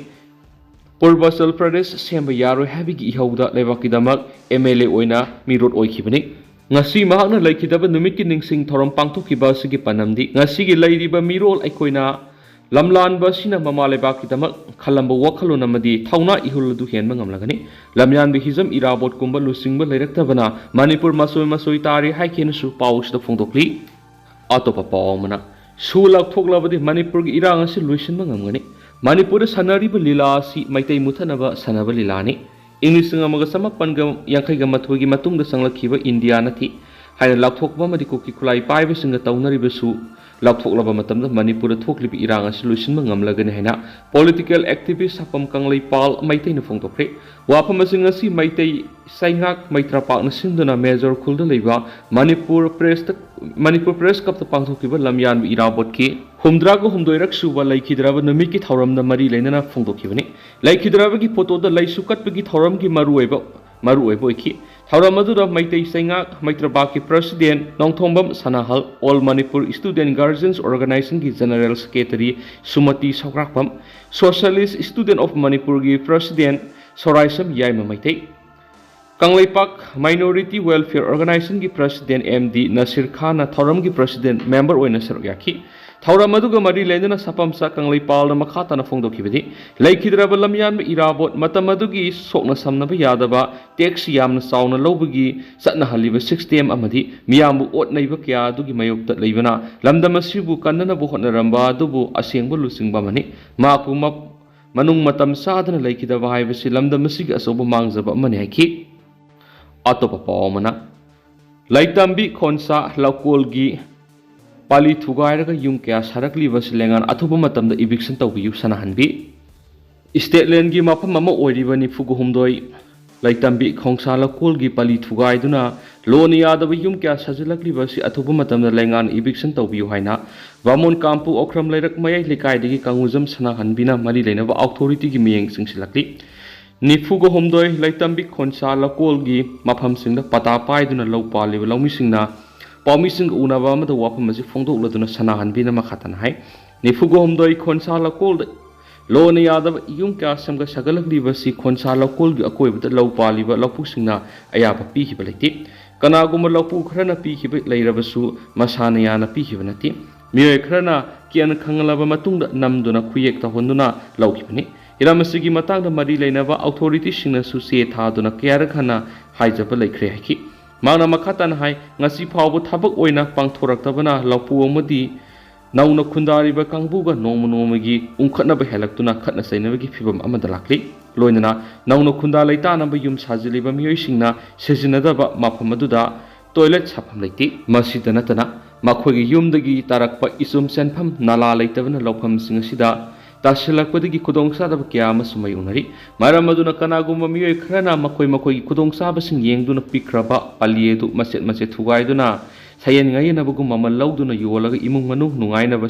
ꯄꯨꯔꯕꯆꯜ ꯄ꯭ꯔꯗꯦꯁ ꯁꯦꯝꯕ ꯌꯥꯔꯣꯏ ꯍꯥꯏꯕꯒꯤ ꯏꯍꯧꯗ ꯂꯩꯕꯥꯛꯀꯤꯗꯃꯛ ꯑꯦꯝ ꯑꯦꯜ ꯑꯦ ꯑꯣꯏꯅ ꯃꯤꯔꯣꯠ ꯑꯣꯏꯈꯤꯕꯅꯤ꯫ ꯉꯁꯤ ꯃꯍꯥꯛꯅ ꯂꯩꯈꯤꯗꯕ ꯅꯨꯃꯤꯠꯀꯤ ꯅꯤꯡꯁꯤꯡ ꯊꯧꯔꯝ ꯄꯥꯡꯊꯣꯛꯈꯤꯕ ꯑꯁꯤꯒꯤ ꯄꯥꯟꯗꯝꯗꯤ ꯉꯁꯤꯒꯤ ꯂꯩꯔꯤꯕ ꯃꯤꯔꯣꯜ ꯑꯩꯈꯣꯏꯅ ꯂꯝꯂꯥꯟꯕ ꯑꯁꯤꯅ ꯃꯃꯥ ꯂꯩꯕꯥꯛꯀꯤꯗꯃꯛ ꯈꯜꯂꯝꯕ ꯋꯥꯈꯜꯂꯣꯟ ꯑꯃꯗꯤ ꯊꯧꯅꯥ ꯏꯍꯨꯜ ꯑꯗꯨ ꯍꯦꯟꯕ ꯉꯝꯂꯒꯅꯤ꯫ ꯂꯝꯌꯥꯟꯕ ꯍꯤꯖꯝ ꯏꯔꯥꯕꯣꯠꯀꯨꯝꯕ ꯂꯨꯆꯤꯡꯕ ꯂꯩꯔꯛꯇꯕꯅ ꯃꯅꯤꯄꯨꯔ ꯃꯆꯣꯏ ꯃꯆꯣꯏ ꯇꯥꯔꯤ ꯍꯥꯏꯈꯤꯅꯁꯨ ꯄꯥꯎ ꯑꯁꯤꯗ ꯐꯣꯡꯗꯣꯛꯂꯤ꯫ ꯑꯇꯣꯞꯄ ꯄꯥꯎ ꯑꯃꯅ, ꯁꯨ ꯂꯥꯎꯊꯣꯛꯂꯕꯗꯤ ꯃꯅꯤꯄꯨꯔꯒꯤ ꯏꯔꯥꯡ ꯑꯁꯤ ꯂꯣꯏꯁꯤꯟꯕ ꯉꯝꯒꯅꯤ꯫ ꯃꯅꯤꯄꯨꯔꯗ ꯁꯥꯟꯅꯔꯤꯕ ꯂꯤꯂꯥ ꯑꯁꯤ ꯃꯩꯇꯩ ꯃꯨꯊꯠꯅꯕ ꯁꯥꯟꯅꯕ ꯂꯤꯂꯥꯅꯤ꯫ ꯏꯪ ꯂꯤꯁꯤꯡ ꯑꯃꯒ ꯆꯃꯥꯄꯟꯒ ꯌꯥꯡꯈꯩꯒ ꯃꯥꯊꯣꯏꯒꯤ ꯃꯇꯨꯡꯗ ꯆꯪꯂꯛꯈꯤꯕ ꯏꯟꯗꯤꯌꯥ ꯅꯠꯇꯦ ꯍꯥꯏꯅ ꯂꯥꯎꯊꯣꯛꯄ ꯑꯃꯗꯤ ꯀꯨꯀꯤ ꯈꯨꯠꯂꯥꯏ ꯄꯥꯏꯕꯁꯤꯡꯒ ꯇꯧꯅꯔꯤꯕꯁꯨ ꯂꯥꯎꯊꯣꯛꯂꯕ ꯃꯇꯝꯗ ꯃꯅꯤꯄꯨꯔꯗ ꯊꯣꯛꯂꯤꯕ ꯏꯔꯥꯡ ꯑꯁꯤ ꯂꯣꯏꯁꯤꯟꯕ ꯉꯝꯂꯒꯅꯤ ꯍꯥꯏꯅ political activist ꯁꯥꯄꯝ ꯀꯪꯂꯩꯄꯥꯜ ꯃꯩꯇꯩꯅ ꯐꯣꯡꯗꯣꯛꯈ꯭ꯔꯦ꯫ ꯋꯥꯐꯝ ꯑꯁꯤ ꯉꯁꯤ ꯃꯩꯇꯩ ꯁꯩꯉꯥꯛ ꯃꯩꯇ꯭ꯔꯥꯄꯥꯛꯅ ꯁꯤꯟꯗꯨꯅ ꯃꯦꯖꯣꯔ ꯈꯨꯜꯗ ꯂꯩꯕ ꯃꯅꯤꯄꯨꯔ ꯄ꯭ꯔꯦꯁꯇ, ꯃꯅꯤꯄꯨꯔ ꯄ꯭ꯔꯦꯁ ꯀ꯭ꯂꯕꯇ ꯄꯥꯡꯊꯣꯛꯈꯤꯕ ꯂꯝꯌꯥꯟꯕ ꯏꯔꯥꯕꯣꯠꯀꯤ ꯍꯨꯝꯗ꯭ꯔꯥꯒ ꯍꯨꯝꯗꯣꯏꯔꯛ ꯁꯨꯕ ꯂꯩꯈꯤꯗ꯭ꯔꯕ ꯅꯨꯃꯤꯠꯀꯤ ꯊꯧꯔꯝꯗ ꯃꯔꯤ ꯂꯩꯅꯅ ꯐꯣꯡꯗꯣꯛꯈꯤꯕꯅꯤ꯫ ꯂꯩꯈꯤꯗ꯭ꯔꯕꯒꯤ ꯐꯣꯇꯣꯗ ꯂꯩꯁꯨ ꯀꯠꯄꯒꯤ ꯊꯧꯔꯝꯒꯤ ꯃꯔꯨꯑꯣꯏꯕ, ꯃꯔꯨꯑꯣꯏꯕ ꯑꯣꯏꯈꯤ꯫ ꯊꯧꯔꯝ ꯑꯗꯨꯗ ꯃꯩꯇꯩ ꯁꯩꯉꯥꯛ ꯃꯩꯇ꯭ꯔꯥꯄꯥꯛꯀꯤ president Nongthongbam Sanahal, All Manipur Student Guardians Organizationꯒꯤ general secretary Sumati Sougrakpam, Socialist Student of ꯃꯅꯤꯄꯨꯔꯒꯤ president Soraisam Yaima Meitei, Kangleipak Minority Welfare Organizationꯒꯤ ꯄ꯭ꯔꯁꯤꯗꯦꯟ ꯑꯦꯝ ꯗꯤ ꯅꯁꯤꯔ ꯈꯥꯟꯅ ꯊꯧꯔꯝꯒꯤ ꯄ꯭ꯔꯁꯤꯗꯦꯟ ꯃꯦꯝꯕꯔ ꯑꯣꯏꯅ ꯁꯔꯨꯛ ꯌꯥꯈꯤ꯫ ꯊꯧꯔꯝ ꯑꯗꯨꯒ ꯃꯔꯤ ꯂꯩꯅꯅ ꯁꯥꯐꯝꯆꯥ ꯀꯪꯂꯩꯄꯥꯜꯅ ꯃꯈꯥ ꯇꯥꯅ ꯐꯣꯡꯗꯣꯛꯈꯤꯕꯗꯤ, ꯂꯩꯈꯤꯗ꯭ꯔꯕ ꯂꯝꯌꯥꯟꯕ ꯏꯔꯥꯕꯣꯠ, ꯃꯇꯝ ꯑꯗꯨꯒꯤ ꯁꯣꯛꯅ ꯁꯝꯅꯕ ꯌꯥꯗꯕ ꯇꯦꯛꯁ ꯌꯥꯝꯅ ꯆꯥꯎꯅ ꯂꯧꯕꯒꯤ ꯆꯠꯅꯍꯜꯂꯤꯕ ꯁꯤꯁꯇꯦꯝ ꯑꯃꯗꯤ ꯃꯤꯌꯥꯝꯕꯨ ꯑꯣꯠ ꯅꯩꯕ ꯀꯌꯥ ꯑꯗꯨꯒꯤ ꯃꯥꯌꯣꯛꯇ ꯂꯩꯕꯅ ꯂꯝꯗꯝ ꯑꯁꯤꯕꯨ ꯀꯟꯅꯅꯕ ꯍꯣꯠꯅꯔꯝꯕ ꯑꯗꯨꯕꯨ ꯑꯁꯦꯡꯕ ꯂꯨꯆꯤꯡꯕ ꯑꯃꯅꯤ꯫ ꯃꯍꯥꯛꯄꯨ ꯃ-, ꯃꯅꯨꯡ ꯃꯇꯝ ꯆꯥꯗꯅ ꯂꯩꯈꯤꯗꯕ ꯍꯥꯏꯕꯁꯤ ꯂꯝꯗꯝ ꯑꯁꯤꯒꯤ ꯑꯆꯧꯕ ꯃꯥꯡꯖꯕ ꯑꯃꯅꯤ ꯍꯥꯏꯈꯤ꯫ ꯑꯇꯣꯞꯄ ꯄꯥꯎ ꯑꯃꯅ, ꯂꯩꯇꯝꯕꯤ ꯈꯣꯟꯁꯥ ꯂꯧꯀꯣꯜꯒꯤ ꯄꯥꯂꯤ ꯊꯨꯒꯥꯏꯔꯒ ꯌꯨꯝ ꯀꯌꯥ ꯁꯥꯔꯛꯂꯤꯕ ꯑꯁꯤ ꯂꯩꯉꯥꯛꯅ ꯑꯊꯨꯕ ꯃꯇꯝꯗ ꯏꯚꯤꯛꯁꯟ ꯇꯧꯕꯤꯌꯨ ꯁꯅꯥꯍꯟꯕꯤ꯫ ꯏꯁꯇꯦꯠꯂꯦꯟꯒꯤ ꯃꯐꯝ ꯑꯃ ꯑꯣꯏꯔꯤꯕ ꯅꯤꯐꯨꯒ ꯍꯨꯝꯗꯣꯏ ꯂꯩꯇꯝꯕꯤ ꯈꯣꯡꯁꯥ ꯂꯧꯀꯣꯜꯒꯤ ꯄꯥꯂꯤ ꯊꯨꯒꯥꯏꯗꯨꯅ ꯂꯣꯟꯅ ꯌꯥꯗꯕ ꯌꯨꯝ ꯀꯌꯥ ꯁꯥꯖꯤꯜꯂꯛꯂꯤꯕ ꯑꯁꯤ ꯑꯊꯨꯕ ꯃꯇꯝꯗ ꯂꯩꯉꯥꯛꯅ ꯏꯚꯤꯛꯁꯟ ꯇꯧꯕꯤꯌꯨ ꯍꯥꯏꯅ ꯕꯥꯃꯣꯟ ꯀꯥꯝꯄꯨ ꯑꯣꯀ꯭ꯔꯝ ꯂꯩꯔꯛ ꯃꯌꯥꯏ ꯂꯩꯀꯥꯏꯗꯒꯤ ꯀꯥꯡꯉꯨꯖꯝ ꯁꯅꯥꯍꯟꯕꯤꯅ ꯃꯔꯤ ꯂꯩꯅꯕ ꯑꯣꯊꯣꯔꯤꯇꯤꯒꯤ ꯃꯤꯠꯌꯦꯡ ꯆꯤꯡꯁꯤꯜꯂꯛꯂꯤ꯫ ꯅꯤꯐꯨꯒ ꯍꯨꯝꯗꯣꯏ ꯂꯩꯇꯝꯕꯤ ꯈꯣꯟꯁꯥ ꯂꯧꯀꯣꯜꯒꯤ ꯃꯐꯝꯁꯤꯡꯗ ꯄꯇꯥ ꯄꯥꯏꯗꯨꯅ ꯂꯧ ꯄꯥꯜꯂꯤꯕ ꯂꯧꯃꯤꯁꯤꯡꯅ ꯄꯥꯎꯃꯤꯁꯤꯡꯒ ꯎꯅꯕ ꯑꯃꯗ ꯋꯥꯐꯝ ꯑꯁꯤ ꯐꯣꯡꯗꯣꯛꯂꯗꯨꯅ ꯁꯅꯥꯍꯟꯕꯤꯅ ꯃꯈꯥ ꯇꯥꯅ ꯍꯥꯏ, ꯅꯤꯐꯨꯒ ꯍꯨꯝꯗꯣꯏ ꯈꯣꯟꯁꯥ ꯂꯧꯀꯣꯜꯗ ꯂꯣꯟꯅ ꯌꯥꯗꯕ ꯌꯨꯝ ꯀꯌꯥ ꯁꯦꯝꯒꯠ ꯁꯥꯒꯠꯂꯛꯂꯤꯕꯁꯤ ꯈꯣꯟꯁꯥ ꯂꯧꯀꯣꯜꯒꯤ ꯑꯀꯣꯏꯕꯗ ꯂꯧ ꯄꯥꯜꯂꯤꯕ ꯂꯧꯄꯨꯛꯁꯤꯡꯅ ꯑꯌꯥꯕ ꯄꯤꯈꯤꯕ ꯂꯩꯇꯦ꯫ ꯀꯅꯥꯒꯨꯝꯕ ꯂꯧꯄꯨ ꯈꯔꯅ ꯄꯤꯈꯤꯕ ꯂꯩꯔꯕꯁꯨ ꯃꯁꯥꯅ ꯌꯥꯅ ꯄꯤꯈꯤꯕ ꯅꯠꯇꯦ꯫ ꯃꯤꯑꯣꯏ ꯈꯔꯅ ꯀꯦꯟ ꯈꯪꯂꯕ ꯃꯇꯨꯡꯗ ꯅꯝꯗꯨꯅ ꯈꯨꯌꯦꯛ ꯇꯧꯍꯟꯗꯨꯅ ꯂꯧꯈꯤꯕꯅꯤ꯫ ꯍꯤꯔꯝ ꯑꯁꯤꯒꯤ ꯃꯇꯥꯡꯗ ꯃꯔꯤ ꯂꯩꯅꯕ ꯑꯣꯊꯣꯔꯤꯇꯤꯁꯤꯡꯅꯁꯨ ꯆꯦ ꯊꯥꯗꯨꯅ ꯀꯌꯥꯔꯛ ꯍꯟꯅ ꯍꯥꯏꯖꯕ ꯂꯩꯈ꯭ꯔꯦ ꯍꯥꯏꯈꯤ꯫ ꯃꯍꯥꯛꯅ ꯃꯈꯥ ꯇꯥꯅ ꯍꯥꯏ, ꯉꯁꯤ ꯐꯥꯎꯕ ꯊꯕꯛ ꯑꯣꯏꯅ ꯄꯥꯡꯊꯣꯔꯛꯇꯕꯅ ꯂꯧꯄꯨ ꯑꯃꯗꯤ ꯅꯧꯅ ꯈꯨꯟꯗꯥꯔꯤꯕ ꯀꯥꯡꯕꯨꯒ ꯅꯣꯡꯃ ꯅꯣꯡꯃꯒꯤ ꯎꯪꯈꯠꯅꯕ ꯍꯦꯜꯂꯛꯇꯨꯅ ꯈꯠꯅ ꯆꯩꯅꯕꯒꯤ ꯐꯤꯚꯝ ꯑꯃꯗ ꯂꯥꯛꯂꯤ꯫ ꯂꯣꯏꯅꯅ ꯅꯧꯅ ꯈꯨꯟꯗꯥ ꯂꯩꯇꯥꯅꯕ ꯌꯨꯝ ꯁꯥꯖꯤꯜꯂꯤꯕ ꯃꯤꯑꯣꯏꯁꯤꯡꯅ ꯁꯤꯖꯤꯟꯅꯗꯕ ꯃꯐꯝ ꯑꯗꯨꯗ ꯇꯣꯏꯂꯦꯠ ꯁꯥꯐꯝ ꯂꯩꯇꯦ꯫ ꯃꯁꯤꯗ ꯅꯠꯇꯅ ꯃꯈꯣꯏꯒꯤ ꯌꯨꯝꯗꯒꯤ ꯇꯥꯔꯛꯄ ꯏꯆꯨꯝ ꯆꯦꯟꯐꯝ ꯅꯥꯂꯥ ꯂꯩꯇꯕꯅ ꯂꯧꯐꯝꯁꯤꯡ ꯑꯁꯤꯗ ꯇꯥꯁꯤꯜꯂꯛꯄꯗꯒꯤ ꯈꯨꯗꯣꯡꯆꯥꯗꯕ ꯀꯌꯥ ꯑꯃꯁꯨ ꯃꯥꯌꯣꯛꯅꯔꯤ꯫ ꯃꯔꯝ ꯑꯗꯨꯅ ꯀꯅꯥꯒꯨꯝꯕ ꯃꯤꯑꯣꯏ ꯈꯔꯅ ꯃꯈꯣꯏ ꯃꯈꯣꯏꯒꯤ ꯈꯨꯗꯣꯡꯆꯥꯕꯁꯤꯡ ꯌꯦꯡꯗꯨꯅ ꯄꯤꯈ꯭ꯔꯕ ꯄꯥꯂꯤ ꯑꯗꯨ ꯃꯆꯦꯠ ꯃꯆꯦꯠ ꯊꯨꯒꯥꯏꯗꯨꯅ ꯁꯌꯦꯟ ꯉꯥꯌꯦꯟꯅꯕꯒꯨꯝ ꯃꯃꯜ ꯂꯧꯗꯨꯅ ꯌꯣꯜꯂꯒ ꯏꯃꯨꯡ ꯃꯅꯨꯡ ꯅꯨꯡꯉꯥꯏꯅꯕ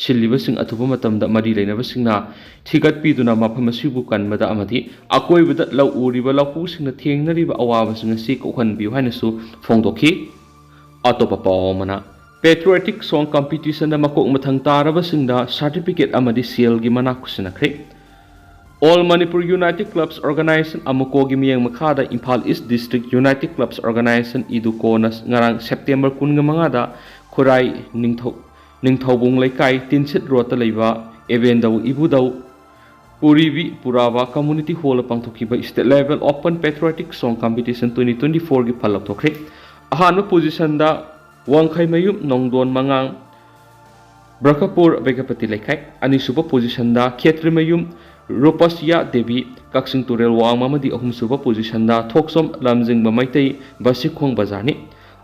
ꯁꯤꯜꯂꯤꯕꯁꯤꯡ ꯑꯊꯨꯕ ꯃꯇꯝꯗ ꯃꯔꯤ ꯂꯩꯅꯕꯁꯤꯡꯅ ꯊꯤꯒꯠꯄꯤꯗꯨꯅ ꯃꯐꯝ ꯑꯁꯤꯕꯨ ꯀꯟꯕꯗ ꯑꯃꯗꯤ ꯑꯀꯣꯏꯕꯗ ꯂꯧ ꯎꯔꯤꯕ ꯂꯧꯄꯨꯁꯤꯡꯅ ꯊꯦꯡꯅꯔꯤꯕ ꯑꯋꯥꯕꯁꯤꯡ ꯑꯁꯤ ꯀꯣꯛꯍꯟꯕꯤꯌꯨ ꯍꯥꯏꯅꯁꯨ ꯐꯣꯡꯗꯣꯛꯈꯤ꯫ ꯑꯇꯣꯞꯄ ꯄꯥꯎ ꯑꯃꯅ, ꯄꯦꯇ꯭ꯔꯣꯌꯦꯇꯤꯛ ꯁꯣꯡ ꯀꯝꯄꯤꯇꯤꯁꯟꯗ ꯃꯀꯣꯛ ꯃꯊꯪ ꯇꯥꯔꯕꯁꯤꯡꯗ ꯁꯥꯔꯇꯤꯐꯤꯀꯦꯠ ꯑꯃꯗꯤ ꯁꯦꯜꯒꯤ ꯃꯅꯥ ꯈꯨꯠꯁꯤꯟꯅꯈ꯭ꯔꯦ꯫ All Manipur United Clubs Organization, ꯑꯃꯨꯀꯣꯒꯤ ꯃꯤꯠꯌꯦꯡ ꯃꯈꯥꯗ ꯏꯝꯐꯥꯜ ꯏꯁ ꯗꯤꯁꯇ꯭ꯔꯤꯛ ꯌꯨꯅꯥꯏꯇꯦꯠ ꯀ꯭ꯂꯕꯁ ꯑꯣꯔꯒꯅꯥꯏꯖꯦꯁꯟ, ꯏꯗꯨꯀꯣꯅ ꯉꯔꯥꯡ ꯁꯦꯞꯇꯦꯝꯕꯔ ꯀꯨꯟꯒ ꯃꯉꯥꯗ ꯈꯨꯔꯥꯏ ꯅꯤꯡꯊꯧ ꯅꯤꯡꯊꯧꯕꯨꯡ ꯂꯩꯀꯥꯏ, ꯇꯤꯟꯁꯤꯠ ꯔꯣꯗꯇ ꯂꯩꯕ ꯑꯦꯕꯦꯟꯗꯧ ꯏꯕꯨꯙꯧ ꯄꯨꯔꯤꯕꯤ ꯄꯨꯔꯥꯕꯥ ꯀꯝꯃ꯭ꯌꯨꯅꯤꯇꯤ ꯍꯣꯜꯗ ꯄꯥꯡꯊꯣꯛꯈꯤꯕ State Level Open Patriotic Song Competition twenty twenty-fourꯒꯤ ꯐꯜ ꯂꯧꯊꯣꯛꯈ꯭ꯔꯦ꯫ ꯑꯍꯥꯟꯕ ꯄꯣꯖꯤꯁꯟꯗ ꯋꯥꯡꯈꯩꯃꯌꯨꯝ ꯅꯣꯡꯗꯣꯟ ꯃꯉꯥꯡ, ꯕ꯭ꯔꯀꯄꯨꯔ ꯕꯦꯒꯄꯇꯤ ꯂꯩꯀꯥꯏ, ꯑꯅꯤꯁꯨꯕ ꯄꯣꯖꯤꯁꯟꯗ ꯈꯦꯇ꯭ꯔꯤꯃꯌꯨꯝ ꯔꯨꯄꯁꯤꯌꯥ ꯗꯦꯕꯤ, ꯀꯛꯆꯤꯡ ꯇꯨꯔꯦꯜ ꯋꯥꯡꯃ, ꯑꯃꯗꯤ ꯑꯍꯨꯝꯁꯨꯕ ꯄꯣꯖꯤꯁꯟꯗ ꯊꯣꯛꯆꯣꯝ ꯂꯝꯖꯤꯡꯕ ꯃꯩꯇꯩ, ꯕꯁꯤꯈꯣꯡ ꯕꯖꯥꯔꯅꯤ꯫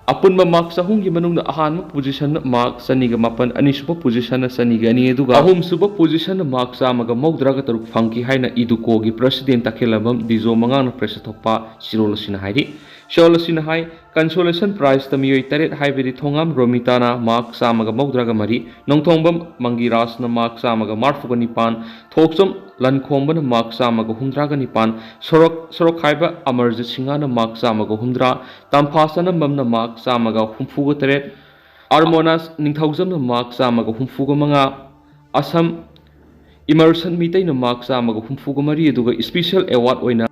ꯑꯄꯨꯟꯕ ꯃꯥꯔꯛꯁ ꯑꯍꯨꯝꯒꯤ ꯃꯅꯨꯡꯗ ꯑꯍꯥꯟꯕ ꯄꯣꯖꯤꯁꯟ ꯃꯥꯔꯛ ꯆꯅꯤꯒ ꯃꯥꯄꯟ, ꯑꯅꯤꯁꯨꯕ ꯄꯣꯖꯤꯁꯟꯅ ꯆꯅꯤꯒ ꯑꯅꯤ, ꯑꯗꯨꯒ ꯑꯍꯨꯝꯁꯨꯕ ꯄꯣꯖꯤꯁꯟꯅ ꯃꯥꯔꯛ ꯆꯥꯝꯃꯒ ꯃꯧꯗ꯭ꯔꯥꯒ ꯇꯔꯨꯛ ꯐꯪꯈꯤ ꯍꯥꯏꯅ ꯏꯗꯨꯀꯣꯒꯤ ꯄ꯭ꯔꯁꯤꯗꯦꯟ ꯇꯈꯦꯜꯂꯝꯕꯝ ꯗꯤꯖꯣ ꯃꯉꯥꯡꯅ ꯄ꯭ꯔꯦꯁꯇ ꯊꯣꯛꯄ ꯆꯤꯔꯣꯜ ꯑꯁꯤꯅ ꯍꯥꯏꯔꯤ꯫ ꯆꯤꯔꯣꯜ ꯑꯁꯤꯅ ꯍꯥꯏ, ꯀꯟꯁꯣꯂꯦꯁꯟ ꯄ꯭ꯔꯥꯏꯖꯇ ꯃꯤꯑꯣꯏ ꯇꯔꯦꯠ, ꯍꯥꯏꯕꯗꯤ ꯊꯣꯉꯥꯝ ꯔꯣꯃꯤꯇꯥꯅ ꯃꯥꯔꯛ ꯆꯥꯝꯃꯒ ꯃꯧꯗ꯭ꯔꯥꯒ ꯃꯔꯤ, ꯅꯣꯡꯊꯣꯡꯕꯝ ꯃꯪꯒꯤꯔꯥꯖꯅ ꯃꯥꯔꯛ ꯆꯥꯝꯃꯒ ꯃꯔꯐꯨꯒ ꯅꯤꯄꯥꯟ, ꯊꯣꯛꯆꯣꯝ ꯂꯟꯈꯣꯝꯕꯅ ꯃꯥꯔꯛ ꯆꯥꯝꯃꯒ ꯍꯨꯝꯗ꯭ꯔꯥꯒ ꯅꯤꯄꯥꯟ, ꯁꯣꯔꯣꯛ, ꯁꯣꯔꯣꯛꯈꯥꯏꯕ ꯑꯃꯔꯖꯤꯠ ꯁꯤꯡꯍꯅ ꯃꯥꯔꯛ ꯆꯥꯝꯃꯒ ꯍꯨꯝꯗ꯭ꯔꯥ, ꯇꯝꯐꯥ ꯆꯅꯝꯕꯝꯅ ꯃꯥꯔꯛ ꯆꯥꯝꯃꯒ ꯍꯨꯝꯐꯨꯒ ꯇꯔꯦꯠ, ꯑꯔꯃꯣꯅꯥꯁ ꯅꯤꯡꯊꯧꯖꯝꯅ ꯃꯥꯔꯛ ꯆꯥꯝꯃꯒ ꯍꯨꯝꯐꯨꯒ ꯃꯉꯥ, ꯑꯁꯝ ꯏꯃꯔꯁꯟ ꯃꯤꯇꯩꯅ ꯃꯥꯔꯛ ꯆꯥꯝꯃꯒ ꯍꯨꯝꯐꯨꯒ ꯃꯔꯤ, ꯑꯗꯨꯒ ꯏꯁꯄꯤꯁꯦꯜ ꯑꯦꯋꯥꯔꯗ ꯑꯣꯏꯅ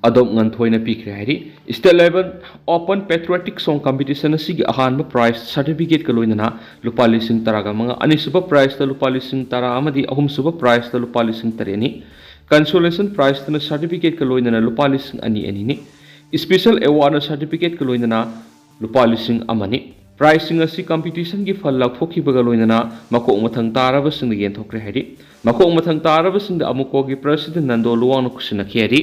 ꯑꯗꯣꯞ ꯉꯟꯊꯣꯏꯅ ꯄꯤꯈ꯭ꯔꯦ ꯍꯥꯏꯔꯤ꯫ State Level Open Patriotic Song Competition ꯑꯁꯤꯒꯤ ꯑꯍꯥꯟꯕ ꯄ꯭ꯔꯥꯏꯖ ꯁꯥꯔꯇꯤꯐꯤꯀꯦꯠꯀ ꯂꯣꯏꯅꯅ ꯂꯨꯄꯥ ꯂꯤꯁꯤꯡ ꯇꯔꯥꯒ ꯃꯉꯥ, ꯑꯅꯤꯁꯨꯕ ꯄ꯭ꯔꯥꯏꯖꯇ ꯂꯨꯄꯥ ꯂꯤꯁꯤꯡ ꯇꯔꯥ ꯑꯃꯗꯤ ꯑꯍꯨꯝꯁꯨꯕ ꯄ꯭ꯔꯥꯏꯖꯇ ꯂꯨꯄꯥ ꯂꯤꯁꯤꯡ ꯇꯔꯦꯠꯅꯤ꯫ ꯀꯟꯁꯣꯂꯦꯁꯟ ꯄ꯭ꯔꯥꯏꯖꯇꯅ ꯁꯥꯔꯇꯤꯐꯤꯀꯦꯠꯀ ꯂꯣꯏꯅꯅ ꯂꯨꯄꯥ ꯂꯤꯁꯤꯡ ꯑꯅꯤ ꯑꯅꯤꯅꯤ꯫ ꯏꯁꯄꯤꯁꯦꯜ ꯑꯦꯋꯥꯔꯗꯅ ꯁꯥꯔꯇꯤꯐꯤꯀꯦꯠꯀ ꯂꯣꯏꯅꯅ ꯂꯨꯄꯥ ꯂꯤꯁꯤꯡ ꯑꯃꯅꯤ꯫ ꯄ꯭ꯔꯥꯏꯖꯁꯤꯡ ꯑꯁꯤ ꯀꯝꯄꯤꯇꯤꯁꯟꯒꯤ ꯐꯜ ꯂꯥꯎꯊꯣꯛꯈꯤꯕꯒ ꯂꯣꯏꯅꯅ ꯃꯀꯣꯛ ꯃꯊꯪ ꯇꯥꯔꯕꯁꯤꯡꯗ ꯌꯦꯟꯊꯣꯛꯈ꯭ꯔꯦ ꯍꯥꯏꯔꯤ꯫ ꯃꯀꯣꯛ ꯃꯊꯪ ꯇꯥꯔꯕꯁꯤꯡꯗ ꯑꯃꯨꯛꯀꯣꯒꯤ ꯄ꯭ꯔꯁꯤꯗꯦꯟ ꯅꯟꯗꯣ ꯂꯨꯋꯥꯡꯅ ꯈꯨꯠꯁꯤꯟꯅꯈꯤ ꯍꯥꯏꯔꯤ꯫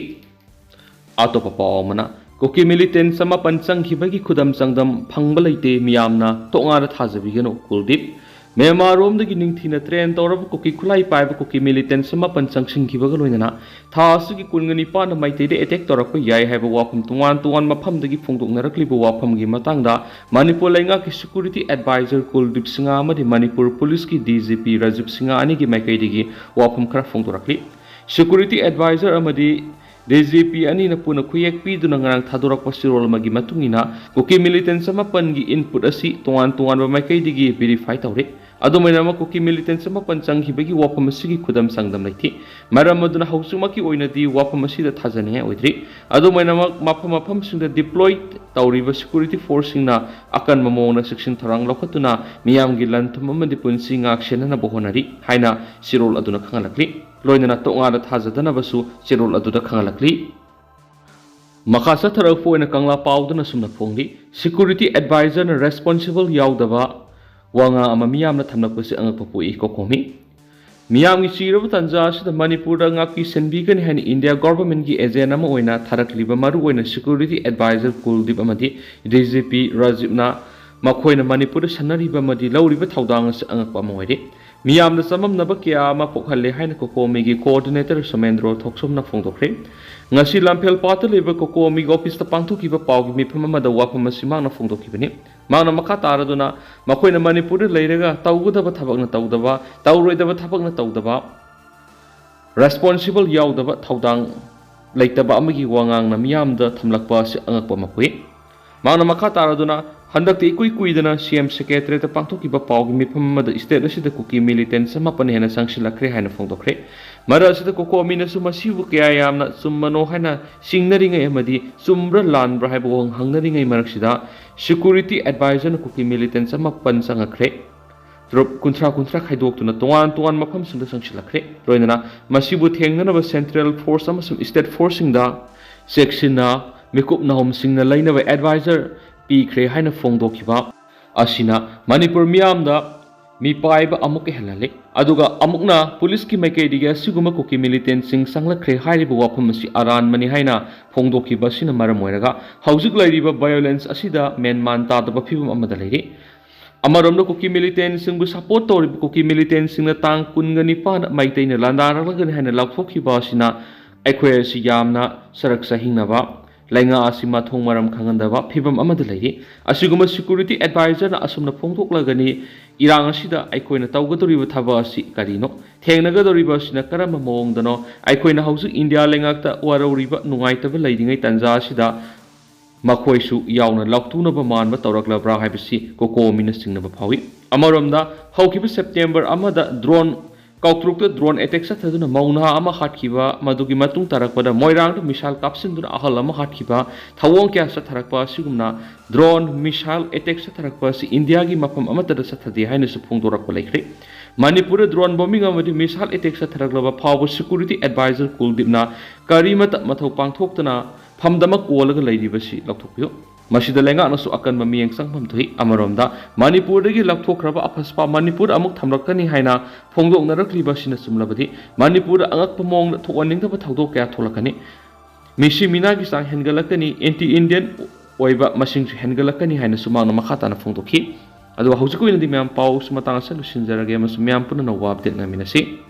ꯑꯇꯣꯞꯄ ꯄꯥꯎ ꯑꯃꯅ, ꯀꯨꯀꯤ ꯃꯤꯂꯤꯇꯦꯟ ꯆꯃꯥꯄꯟ ꯆꯪꯈꯤꯕꯒꯤ ꯈꯨꯗꯝ ꯆꯥꯡꯗꯝ ꯐꯪꯕ ꯂꯩꯇꯦ, ꯃꯤꯌꯥꯝꯅ ꯇꯣꯉꯥꯟꯅ ꯊꯥꯖꯕꯤꯒꯅꯨ, ꯀꯨꯜꯗꯤꯞ꯫ ꯃ꯭ꯌꯥꯟꯃꯥꯔꯔꯣꯝꯗꯒꯤ ꯅꯤꯡꯊꯤꯅ ꯇ꯭ꯔꯦꯟ ꯇꯧꯔꯕ ꯀꯨꯀꯤ ꯈꯨꯠꯂꯥꯏ ꯄꯥꯏꯕ ꯀꯨꯀꯤ ꯃꯤꯂꯤꯇꯦꯟ ꯆꯃꯥꯄꯟ ꯆꯪꯁꯤꯟꯈꯤꯕꯒ ꯂꯣꯏꯅꯅ ꯊꯥ ꯑꯁꯤꯒꯤ ꯀꯨꯟꯒ ꯅꯤꯄꯥꯟꯗ ꯃꯥꯏꯀꯩꯗ ꯑꯦꯇꯦꯛ ꯇꯧꯔꯛꯄ ꯌꯥꯏ ꯍꯥꯏꯕ ꯋꯥꯐꯝ ꯇꯣꯉꯥꯟ ꯇꯣꯉꯥꯟꯕ ꯃꯐꯝꯗꯒꯤ ꯐꯣꯡꯗꯣꯛꯅꯔꯛꯂꯤꯕ ꯋꯥꯐꯝꯒꯤ ꯃꯇꯥꯡꯗ ꯃꯅꯤꯄꯨꯔ ꯂꯩꯉꯥꯛꯀꯤ ꯁꯦꯀ꯭ꯌꯨꯔꯤꯇꯤ ꯑꯦꯗꯚꯥꯏꯖꯔ ꯀꯨꯜꯗꯤꯞ ꯁꯤꯡꯍ ꯑꯃꯗꯤ ꯃꯅꯤꯄꯨꯔ ꯄꯨꯂꯤꯁꯀꯤ D G P Rajiv Singh ꯑꯅꯤꯒꯤ ꯃꯥꯏꯀꯩꯗꯒꯤ ꯋꯥꯐꯝ ꯈꯔ ꯐꯣꯡꯗꯣꯔꯛꯂꯤ꯫ ꯁꯦꯀ꯭ꯌꯨꯔꯤꯇꯤ ꯑꯦꯗꯚꯥꯏꯖꯔ ꯑꯃꯗꯤ ꯗꯤ ꯖꯤ ꯄꯤ ꯑꯅꯤꯅ ꯄꯨꯟꯅ ꯈꯨꯌꯦꯛ ꯄꯤꯗꯨꯅ ꯉꯔꯥꯡ ꯊꯥꯗꯣꯔꯛꯄ ꯆꯤꯔꯣꯜ ꯑꯃꯒꯤ ꯃꯇꯨꯡ ꯏꯟꯅ, ꯀꯨꯀꯤ ꯃꯤꯂꯤꯇꯦꯟ ꯆꯃꯥꯄꯟꯒꯤ ꯏꯟꯄꯨꯠ ꯑꯁꯤ ꯇꯣꯉꯥꯟ ꯇꯣꯉꯥꯟꯕ ꯃꯥꯏꯀꯩꯗꯒꯤ ꯚꯦꯔꯤꯐꯥꯏ ꯇꯧꯔꯦ꯫ ꯑꯗꯨꯝ ꯑꯣꯏꯅꯃꯛ, ꯀꯨꯀꯤ militants ꯃꯥꯄꯟ ꯆꯪꯈꯤꯕꯒꯤ ꯋꯥꯐꯝ ꯑꯁꯤꯒꯤ ꯈꯨꯗꯝ ꯆꯥꯡꯗꯝ ꯂꯩꯇꯦ꯫ ꯃꯔꯝ ꯑꯗꯨꯅ ꯍꯧꯖꯤꯛꯃꯛꯀꯤ ꯑꯣꯏꯅꯗꯤ ꯋꯥꯐꯝ ꯑꯁꯤꯗ ꯊꯥꯖꯅꯤꯡꯉꯥꯏ ꯑꯣꯏꯗ꯭ꯔꯤ꯫ ꯑꯗꯨꯝ ꯑꯣꯏꯅꯃꯛ, ꯃꯐꯝ ꯃꯐꯝꯁꯤꯡꯗ deploy ꯇꯧꯔꯤꯕ security forceꯁꯤꯡꯅ ꯑꯀꯟꯕ ꯃꯑꯣꯡꯗ ꯆꯦꯛꯁꯤꯟ ꯊꯧꯔꯥꯡ ꯂꯧꯈꯠꯇꯨꯅ ꯃꯤꯌꯥꯝꯒꯤ ꯂꯟ ꯊꯨꯝ ꯑꯃꯗꯤ ꯄꯨꯟꯁꯤ ꯉꯥꯛ ꯁꯦꯟꯅꯅꯕ ꯍꯣꯠꯅꯔꯤ ꯍꯥꯏꯅ ꯆꯦꯔꯣꯜ ꯑꯗꯨꯅ ꯈꯪꯍꯜꯂꯛꯂꯤ꯫ ꯂꯣꯏꯅꯅ ꯇꯣꯉꯥꯟꯅ ꯊꯥꯖꯗꯅꯕꯁꯨ ꯆꯦꯔꯣꯜ ꯑꯗꯨꯗ ꯈꯪꯍꯜꯂꯛꯂꯤ꯫ ꯃꯈꯥ ꯆꯠꯊꯔꯛꯄ ꯑꯣꯏꯅ ꯀꯪꯂꯥ ꯄꯥꯎꯗꯅ ꯁꯨꯝꯅ ꯐꯣꯡꯂꯤ, security advisorꯅ responsible ꯌꯥꯎꯗꯕ ꯋꯥꯉꯥꯡ ꯑꯃ ꯃꯤꯌꯥꯝꯅ ꯊꯝꯂꯛꯄꯁꯤ ꯑꯉꯛꯄ ꯄꯣꯛꯏ꯫ ꯀꯣꯀꯣꯃꯤ꯫ ꯃꯤꯌꯥꯝꯒꯤ ꯆꯤꯔꯕ ꯇꯥꯟꯖꯥ ꯑꯁꯤꯗ ꯃꯅꯤꯄꯨꯔꯗ ꯉꯥꯛꯄꯤ ꯁꯦꯟꯕꯤꯒꯅꯤ ꯍꯥꯏꯅ India governmentꯀꯤ agent ꯑꯃ ꯑꯣꯏꯅ ꯊꯥꯔꯛꯂꯤꯕ ꯃꯔꯨꯑꯣꯏꯅ security advisor ꯀꯨꯜꯗꯤꯞ ꯑꯃꯗꯤ DGP ꯔꯥꯖꯤꯞꯅ ꯃꯈꯣꯏꯅ ꯃꯅꯤꯄꯨꯔꯗ ꯁꯥꯟꯅꯔꯤꯕ ꯑꯃꯗꯤ ꯂꯧꯔꯤꯕ ꯊꯧꯗꯥꯡ ꯑꯁꯤ ꯑꯉꯛꯄ ꯑꯃ ꯑꯣꯏꯔꯤ꯫ ꯃꯤꯌꯥꯝꯗ ꯆꯃꯝꯅꯕ ꯀꯌꯥ ꯑꯃ ꯄꯣꯛꯍꯜꯂꯦ ꯍꯥꯏꯅ ꯀꯣꯀꯣꯃꯤꯒꯤ coordinator ꯁꯣꯃꯦꯟꯗ꯭ꯔꯣ ꯊꯣꯛꯆꯣꯝꯅ ꯐꯣꯡꯗꯣꯛꯈ꯭ꯔꯦ꯫ ꯉꯁꯤ ꯂꯝꯐꯦꯜ ꯄꯥꯠꯇ ꯂꯩꯕ ꯀꯣꯀꯣꯃꯤꯒꯤ officeꯇ ꯄꯥꯡꯊꯣꯛꯈꯤꯕ ꯄꯥꯎꯒꯤ ꯃꯤꯐꯝ ꯑꯃꯗ ꯋꯥꯐꯝ ꯑꯁꯤ ꯃꯍꯥꯛꯅ ꯐꯣꯡꯗꯣꯛꯈꯤꯕꯅꯤ꯫ ꯃꯍꯥꯛꯅ ꯃꯈꯥ ꯇꯥꯔꯗꯨꯅ, ꯃꯈꯣꯏꯅ ꯃꯅꯤꯄꯨꯔꯗ ꯂꯩꯔꯒ ꯇꯧꯒꯗꯕ ꯊꯕꯛꯅ ꯇꯧꯗꯕ, ꯇꯧꯔꯣꯏꯗꯕ ꯊꯕꯛꯅ ꯇꯧꯗꯕ, responsible ꯌꯥꯎꯗꯕ, ꯊꯧꯗꯥꯡ ꯂꯩꯇꯕ ꯑꯃꯒꯤ ꯋꯥꯉꯥꯡꯅ ꯃꯤꯌꯥꯝꯗ ꯊꯝꯂꯛꯄ ꯑꯁꯤ ꯑꯉꯛꯄ ꯑꯃ ꯄꯣꯛꯏ꯫ ꯃꯍꯥꯛꯅ ꯃꯈꯥ ꯇꯥꯔꯗꯨꯅ, ꯍꯟꯗꯛꯇꯤ ꯏꯀꯨꯏ ꯀꯨꯏꯗꯅ CM secretariatꯇ ꯄꯥꯡꯊꯣꯛꯈꯤꯕ ꯄꯥꯎꯒꯤ ꯃꯤꯐꯝ ꯑꯃꯗ state ꯑꯁꯤꯗ ꯀꯨꯀꯤ militants ꯃꯥꯄꯟ ꯍꯦꯟꯅ ꯆꯪꯁꯤꯜꯂꯛꯈ꯭ꯔꯦ ꯍꯥꯏꯅ ꯐꯣꯡꯗꯣꯛꯈ꯭ꯔꯦ꯫ ꯃꯔꯛ ꯑꯁꯤꯗ ꯀꯣꯀꯣꯃꯤꯅꯁꯨ ꯃꯁꯤꯕꯨ ꯀꯌꯥ ꯌꯥꯝꯅ ꯆꯨꯝꯕꯅꯣ ꯍꯥꯏꯅ ꯆꯤꯡꯅꯔꯤꯉꯩ ꯑꯃꯗꯤ ꯆꯨꯝꯕ꯭ꯔꯥ ꯂꯥꯟꯕ꯭ꯔꯥ ꯍꯥꯏꯕ ꯋꯥꯍꯪ ꯍꯪꯅꯔꯤꯉꯩ ꯃꯔꯛꯁꯤꯗ, security advisorꯅ ꯀꯨꯀꯤ militants ꯃꯥꯄꯟ ꯆꯪꯉꯛꯈ꯭ꯔꯦ꯫ ꯇ꯭ꯔꯨꯞ ꯀꯨꯟꯊ꯭ꯔꯥ ꯀꯨꯟꯊ꯭ꯔꯥ ꯈꯥꯏꯗꯣꯛꯇꯨꯅ ꯇꯣꯉꯥꯟ ꯇꯣꯉꯥꯟꯕ ꯃꯐꯝꯁꯤꯡꯗ ꯆꯪꯁꯤꯜꯂꯛꯈ꯭ꯔꯦ꯫ ꯂꯣꯏꯅꯅ ꯃꯁꯤꯕꯨ ꯊꯦꯡꯅꯅꯕ central force ꯑꯃꯁꯨꯡ state forceꯁꯤꯡꯗ ꯆꯦꯛꯁꯤꯟꯅ ꯃꯤꯀꯨꯞ ꯅꯥꯍꯨꯝꯁꯤꯡꯅ ꯂꯩꯅꯕ advisor ꯄꯤꯈ꯭ꯔꯦ ꯍꯥꯏꯅ ꯐꯣꯡꯗꯣꯛꯈꯤꯕ ꯑꯁꯤꯅ ꯃꯅꯤꯄꯨꯔ ꯃꯤꯌꯥꯝꯗ ꯃꯤꯄꯥꯏꯕ ꯑꯃꯨꯛꯀ ꯍꯦꯜꯍꯜꯂꯤ꯫ ꯑꯗꯨꯒ ꯑꯃꯨꯛꯅ ꯄꯨꯂꯤꯁꯀꯤ ꯃꯥꯏꯀꯩꯗꯒꯤ ꯑꯁꯤꯒꯨꯝꯕ ꯀꯨꯀꯤ militantꯁꯤꯡ ꯆꯪꯂꯛꯈ꯭ꯔꯦ ꯍꯥꯏꯔꯤꯕ ꯋꯥꯐꯝ ꯑꯁꯤ ꯑꯔꯥꯟꯕꯅꯤ ꯍꯥꯏꯅ ꯐꯣꯡꯗꯣꯛꯈꯤꯕ ꯑꯁꯤꯅ ꯃꯔꯝ ꯑꯣꯏꯔꯒ ꯍꯧꯖꯤꯛ ꯂꯩꯔꯤꯕ violence ꯑꯁꯤꯗ ꯃꯦꯟꯃꯥꯟ ꯇꯥꯗꯕ ꯐꯤꯕꯝ ꯑꯃꯗ ꯂꯩꯔꯤ꯫ ꯑꯃꯔꯣꯝꯗ ꯀꯨꯀꯤ militantꯁꯤꯡꯕꯨ support ꯇꯧꯔꯤꯕ ꯀꯨꯀꯤ militantꯁꯤꯡꯅ ꯇꯥꯡ ꯀꯨꯟꯒ ꯅꯤꯄꯥꯟ ꯃꯩꯇꯩꯅ ꯂꯥꯟꯗꯥꯔꯛꯂꯒꯅꯤ ꯍꯥꯏꯅ ꯂꯥꯎꯊꯣꯛꯈꯤꯕ ꯑꯁꯤꯅ ꯑꯩꯈꯣꯏ ꯑꯁꯤ ꯌꯥꯝꯅ ꯆꯔꯛ ꯆꯍꯤꯡꯅꯕ, ꯂꯩꯉꯥꯛ ꯑꯁꯤ ꯃꯊꯣꯡ ꯃꯔꯝ ꯈꯪꯍꯟꯗꯕ ꯐꯤꯕꯝ ꯑꯃꯗ ꯂꯩꯔꯤ꯫ ꯑꯁꯤꯒꯨꯝꯕ security advisorꯅ ꯑꯁꯨꯝꯅ ꯐꯣꯡꯗꯣꯛꯂꯒꯅꯤ, ꯏꯔꯥꯡ ꯑꯁꯤꯗ ꯑꯩꯈꯣꯏꯅ ꯇꯧꯒꯗꯧꯔꯤꯕ ꯊꯕꯛ ꯑꯁꯤ ꯀꯔꯤꯅꯣ? ꯊꯦꯡꯅꯒꯗꯧꯔꯤꯕ ꯑꯁꯤꯅ ꯀꯔꯝꯕ ꯃꯑꯣꯡꯗꯅꯣ? ꯑꯩꯈꯣꯏꯅ ꯍꯧꯖꯤꯛ ꯏꯟꯗꯤꯌꯥ ꯂꯩꯉꯥꯛꯇ ꯋꯥꯔꯧꯔꯤꯕ, ꯅꯨꯡꯉꯥꯏꯇꯕ ꯂꯩꯔꯤꯉꯩ ꯇꯥꯟꯖꯥ ꯑꯁꯤꯗ ꯃꯈꯣꯏꯁꯨ ꯌꯥꯎꯅ ꯂꯥꯎꯊꯣꯛꯅꯕ ꯃꯥꯟꯕ ꯇꯧꯔꯛꯂꯕ꯭ꯔꯥ ꯍꯥꯏꯕꯁꯤ ꯀꯣꯀꯣꯃꯤꯅ ꯆꯤꯡꯅꯕ ꯐꯥꯎꯏ꯫ ꯑꯃꯔꯣꯝꯗ, ꯍꯧꯈꯤꯕ ꯁꯦꯞꯇꯦꯝꯕꯔ ꯑꯃꯗ ꯗ꯭ꯔꯣꯟ ꯀꯥꯎꯇ꯭ꯔꯨꯛꯇ ꯗ꯭ꯔꯣꯟ ꯑꯦꯇꯦꯛ ꯆꯠꯊꯗꯨꯅ ꯃꯧ ꯅꯍꯥ ꯑꯃ ꯍꯥꯠꯈꯤꯕ, ꯃꯗꯨꯒꯤ ꯃꯇꯨꯡ ꯇꯥꯔꯛꯄꯗ ꯃꯣꯏꯔꯥꯡꯗ ꯃꯤꯁꯥꯏꯜ ꯀꯥꯞꯁꯤꯟꯗꯨꯅ ꯑꯍꯜ ꯑꯃ ꯍꯥꯠꯈꯤꯕ, ꯊꯧꯑꯣꯡ ꯀꯌꯥ ꯆꯠꯊꯔꯛꯄ ꯑꯁꯤꯒꯨꯝꯅ ꯗ꯭ꯔꯣꯟ ꯃꯤꯁꯥꯏꯜ ꯑꯦꯇꯦꯛ ꯆꯠꯊꯔꯛꯄ ꯑꯁꯤ ꯏꯟꯗꯤꯌꯥꯒꯤ ꯃꯐꯝ ꯑꯃꯠꯇꯗ ꯆꯠꯊꯗꯦ ꯍꯥꯏꯅꯁꯨ ꯐꯣꯡꯗꯣꯔꯛꯄ ꯂꯩꯈ꯭ꯔꯦ꯫ ꯃꯅꯤꯄꯨꯔꯗ ꯗ꯭ꯔꯣꯟ ꯕꯣꯝꯕꯤꯡ ꯑꯃꯗꯤ ꯃꯤꯁꯥꯏꯜ ꯑꯦꯇꯦꯛ ꯆꯠꯊꯔꯛꯂꯕ ꯐꯥꯎꯕ ꯁꯦꯀ꯭ꯌꯨꯔꯤꯇꯤ ꯑꯦꯗꯚꯥꯏꯖꯔ ꯀꯨꯜꯗꯤꯞꯅ ꯀꯔꯤꯃꯠꯇ ꯃꯊꯧ ꯄꯥꯡꯊꯣꯛꯇꯅ ꯐꯝꯗꯃꯛ ꯀꯣꯜꯂꯒ ꯂꯩꯔꯤꯕꯁꯤ ꯂꯧꯊꯣꯛꯄꯤꯌꯨ꯫ ꯃꯁꯤꯗ ꯂꯩꯉꯥꯛꯅꯁꯨ ꯑꯀꯟꯕ ꯃꯤꯠꯌꯦꯡ ꯆꯪꯐꯝ ꯊꯣꯛꯏ꯫ ꯑꯃꯔꯣꯝꯗ, ꯃꯅꯤꯄꯨꯔꯗꯒꯤ ꯂꯧꯊꯣꯛꯈ꯭ꯔꯕ ꯑꯐꯁꯄꯥ ꯃꯅꯤꯄꯨꯔ ꯑꯃꯨꯛ ꯊꯝꯂꯛꯀꯅꯤ ꯍꯥꯏꯅ ꯐꯣꯡꯗꯣꯛꯅꯔꯛꯂꯤꯕ ꯑꯁꯤꯅ ꯆꯨꯝꯂꯕꯗꯤ, ꯃꯅꯤꯄꯨꯔꯗ ꯑꯉꯛꯄ ꯃꯑꯣꯡꯗ ꯊꯣꯛꯍꯟꯅꯤꯡꯗꯕ ꯊꯧꯗꯣꯛ ꯀꯌꯥ ꯊꯣꯛꯂꯛꯀꯅꯤ꯫ ꯃꯤꯁꯤ ꯃꯤꯅꯥꯒꯤ ꯆꯥꯡ ꯍꯦꯟꯒꯠꯂꯛꯀꯅꯤ, ꯑꯦꯟꯇꯤ ꯏꯟꯗꯤꯌꯟ ꯑꯣꯏꯕ ꯃꯁꯤꯡꯁꯨ ꯍꯦꯟꯒꯠꯂꯛꯀꯅꯤ ꯍꯥꯏꯅꯁꯨ ꯃꯍꯥꯛꯅ ꯃꯈꯥ ꯇꯥꯅ ꯐꯣꯡꯗꯣꯛꯈꯤ꯫ ꯑꯗꯨꯒ ꯍꯧꯖꯤꯛꯀꯤ ꯑꯣꯏꯅꯗꯤ ꯃꯌꯥꯝ ꯄꯥꯎꯁꯤ ꯃꯇꯥꯡ ꯑꯁꯤꯗ ꯂꯣꯏꯁꯤꯟꯖꯔꯒꯦ ꯑꯃꯁꯨꯡ ꯃꯌꯥꯝ ꯄꯨꯟꯅ ꯅꯧꯕ ꯑꯞꯗꯦꯠ ꯉꯥꯏꯃꯤꯟꯅꯁꯤ꯫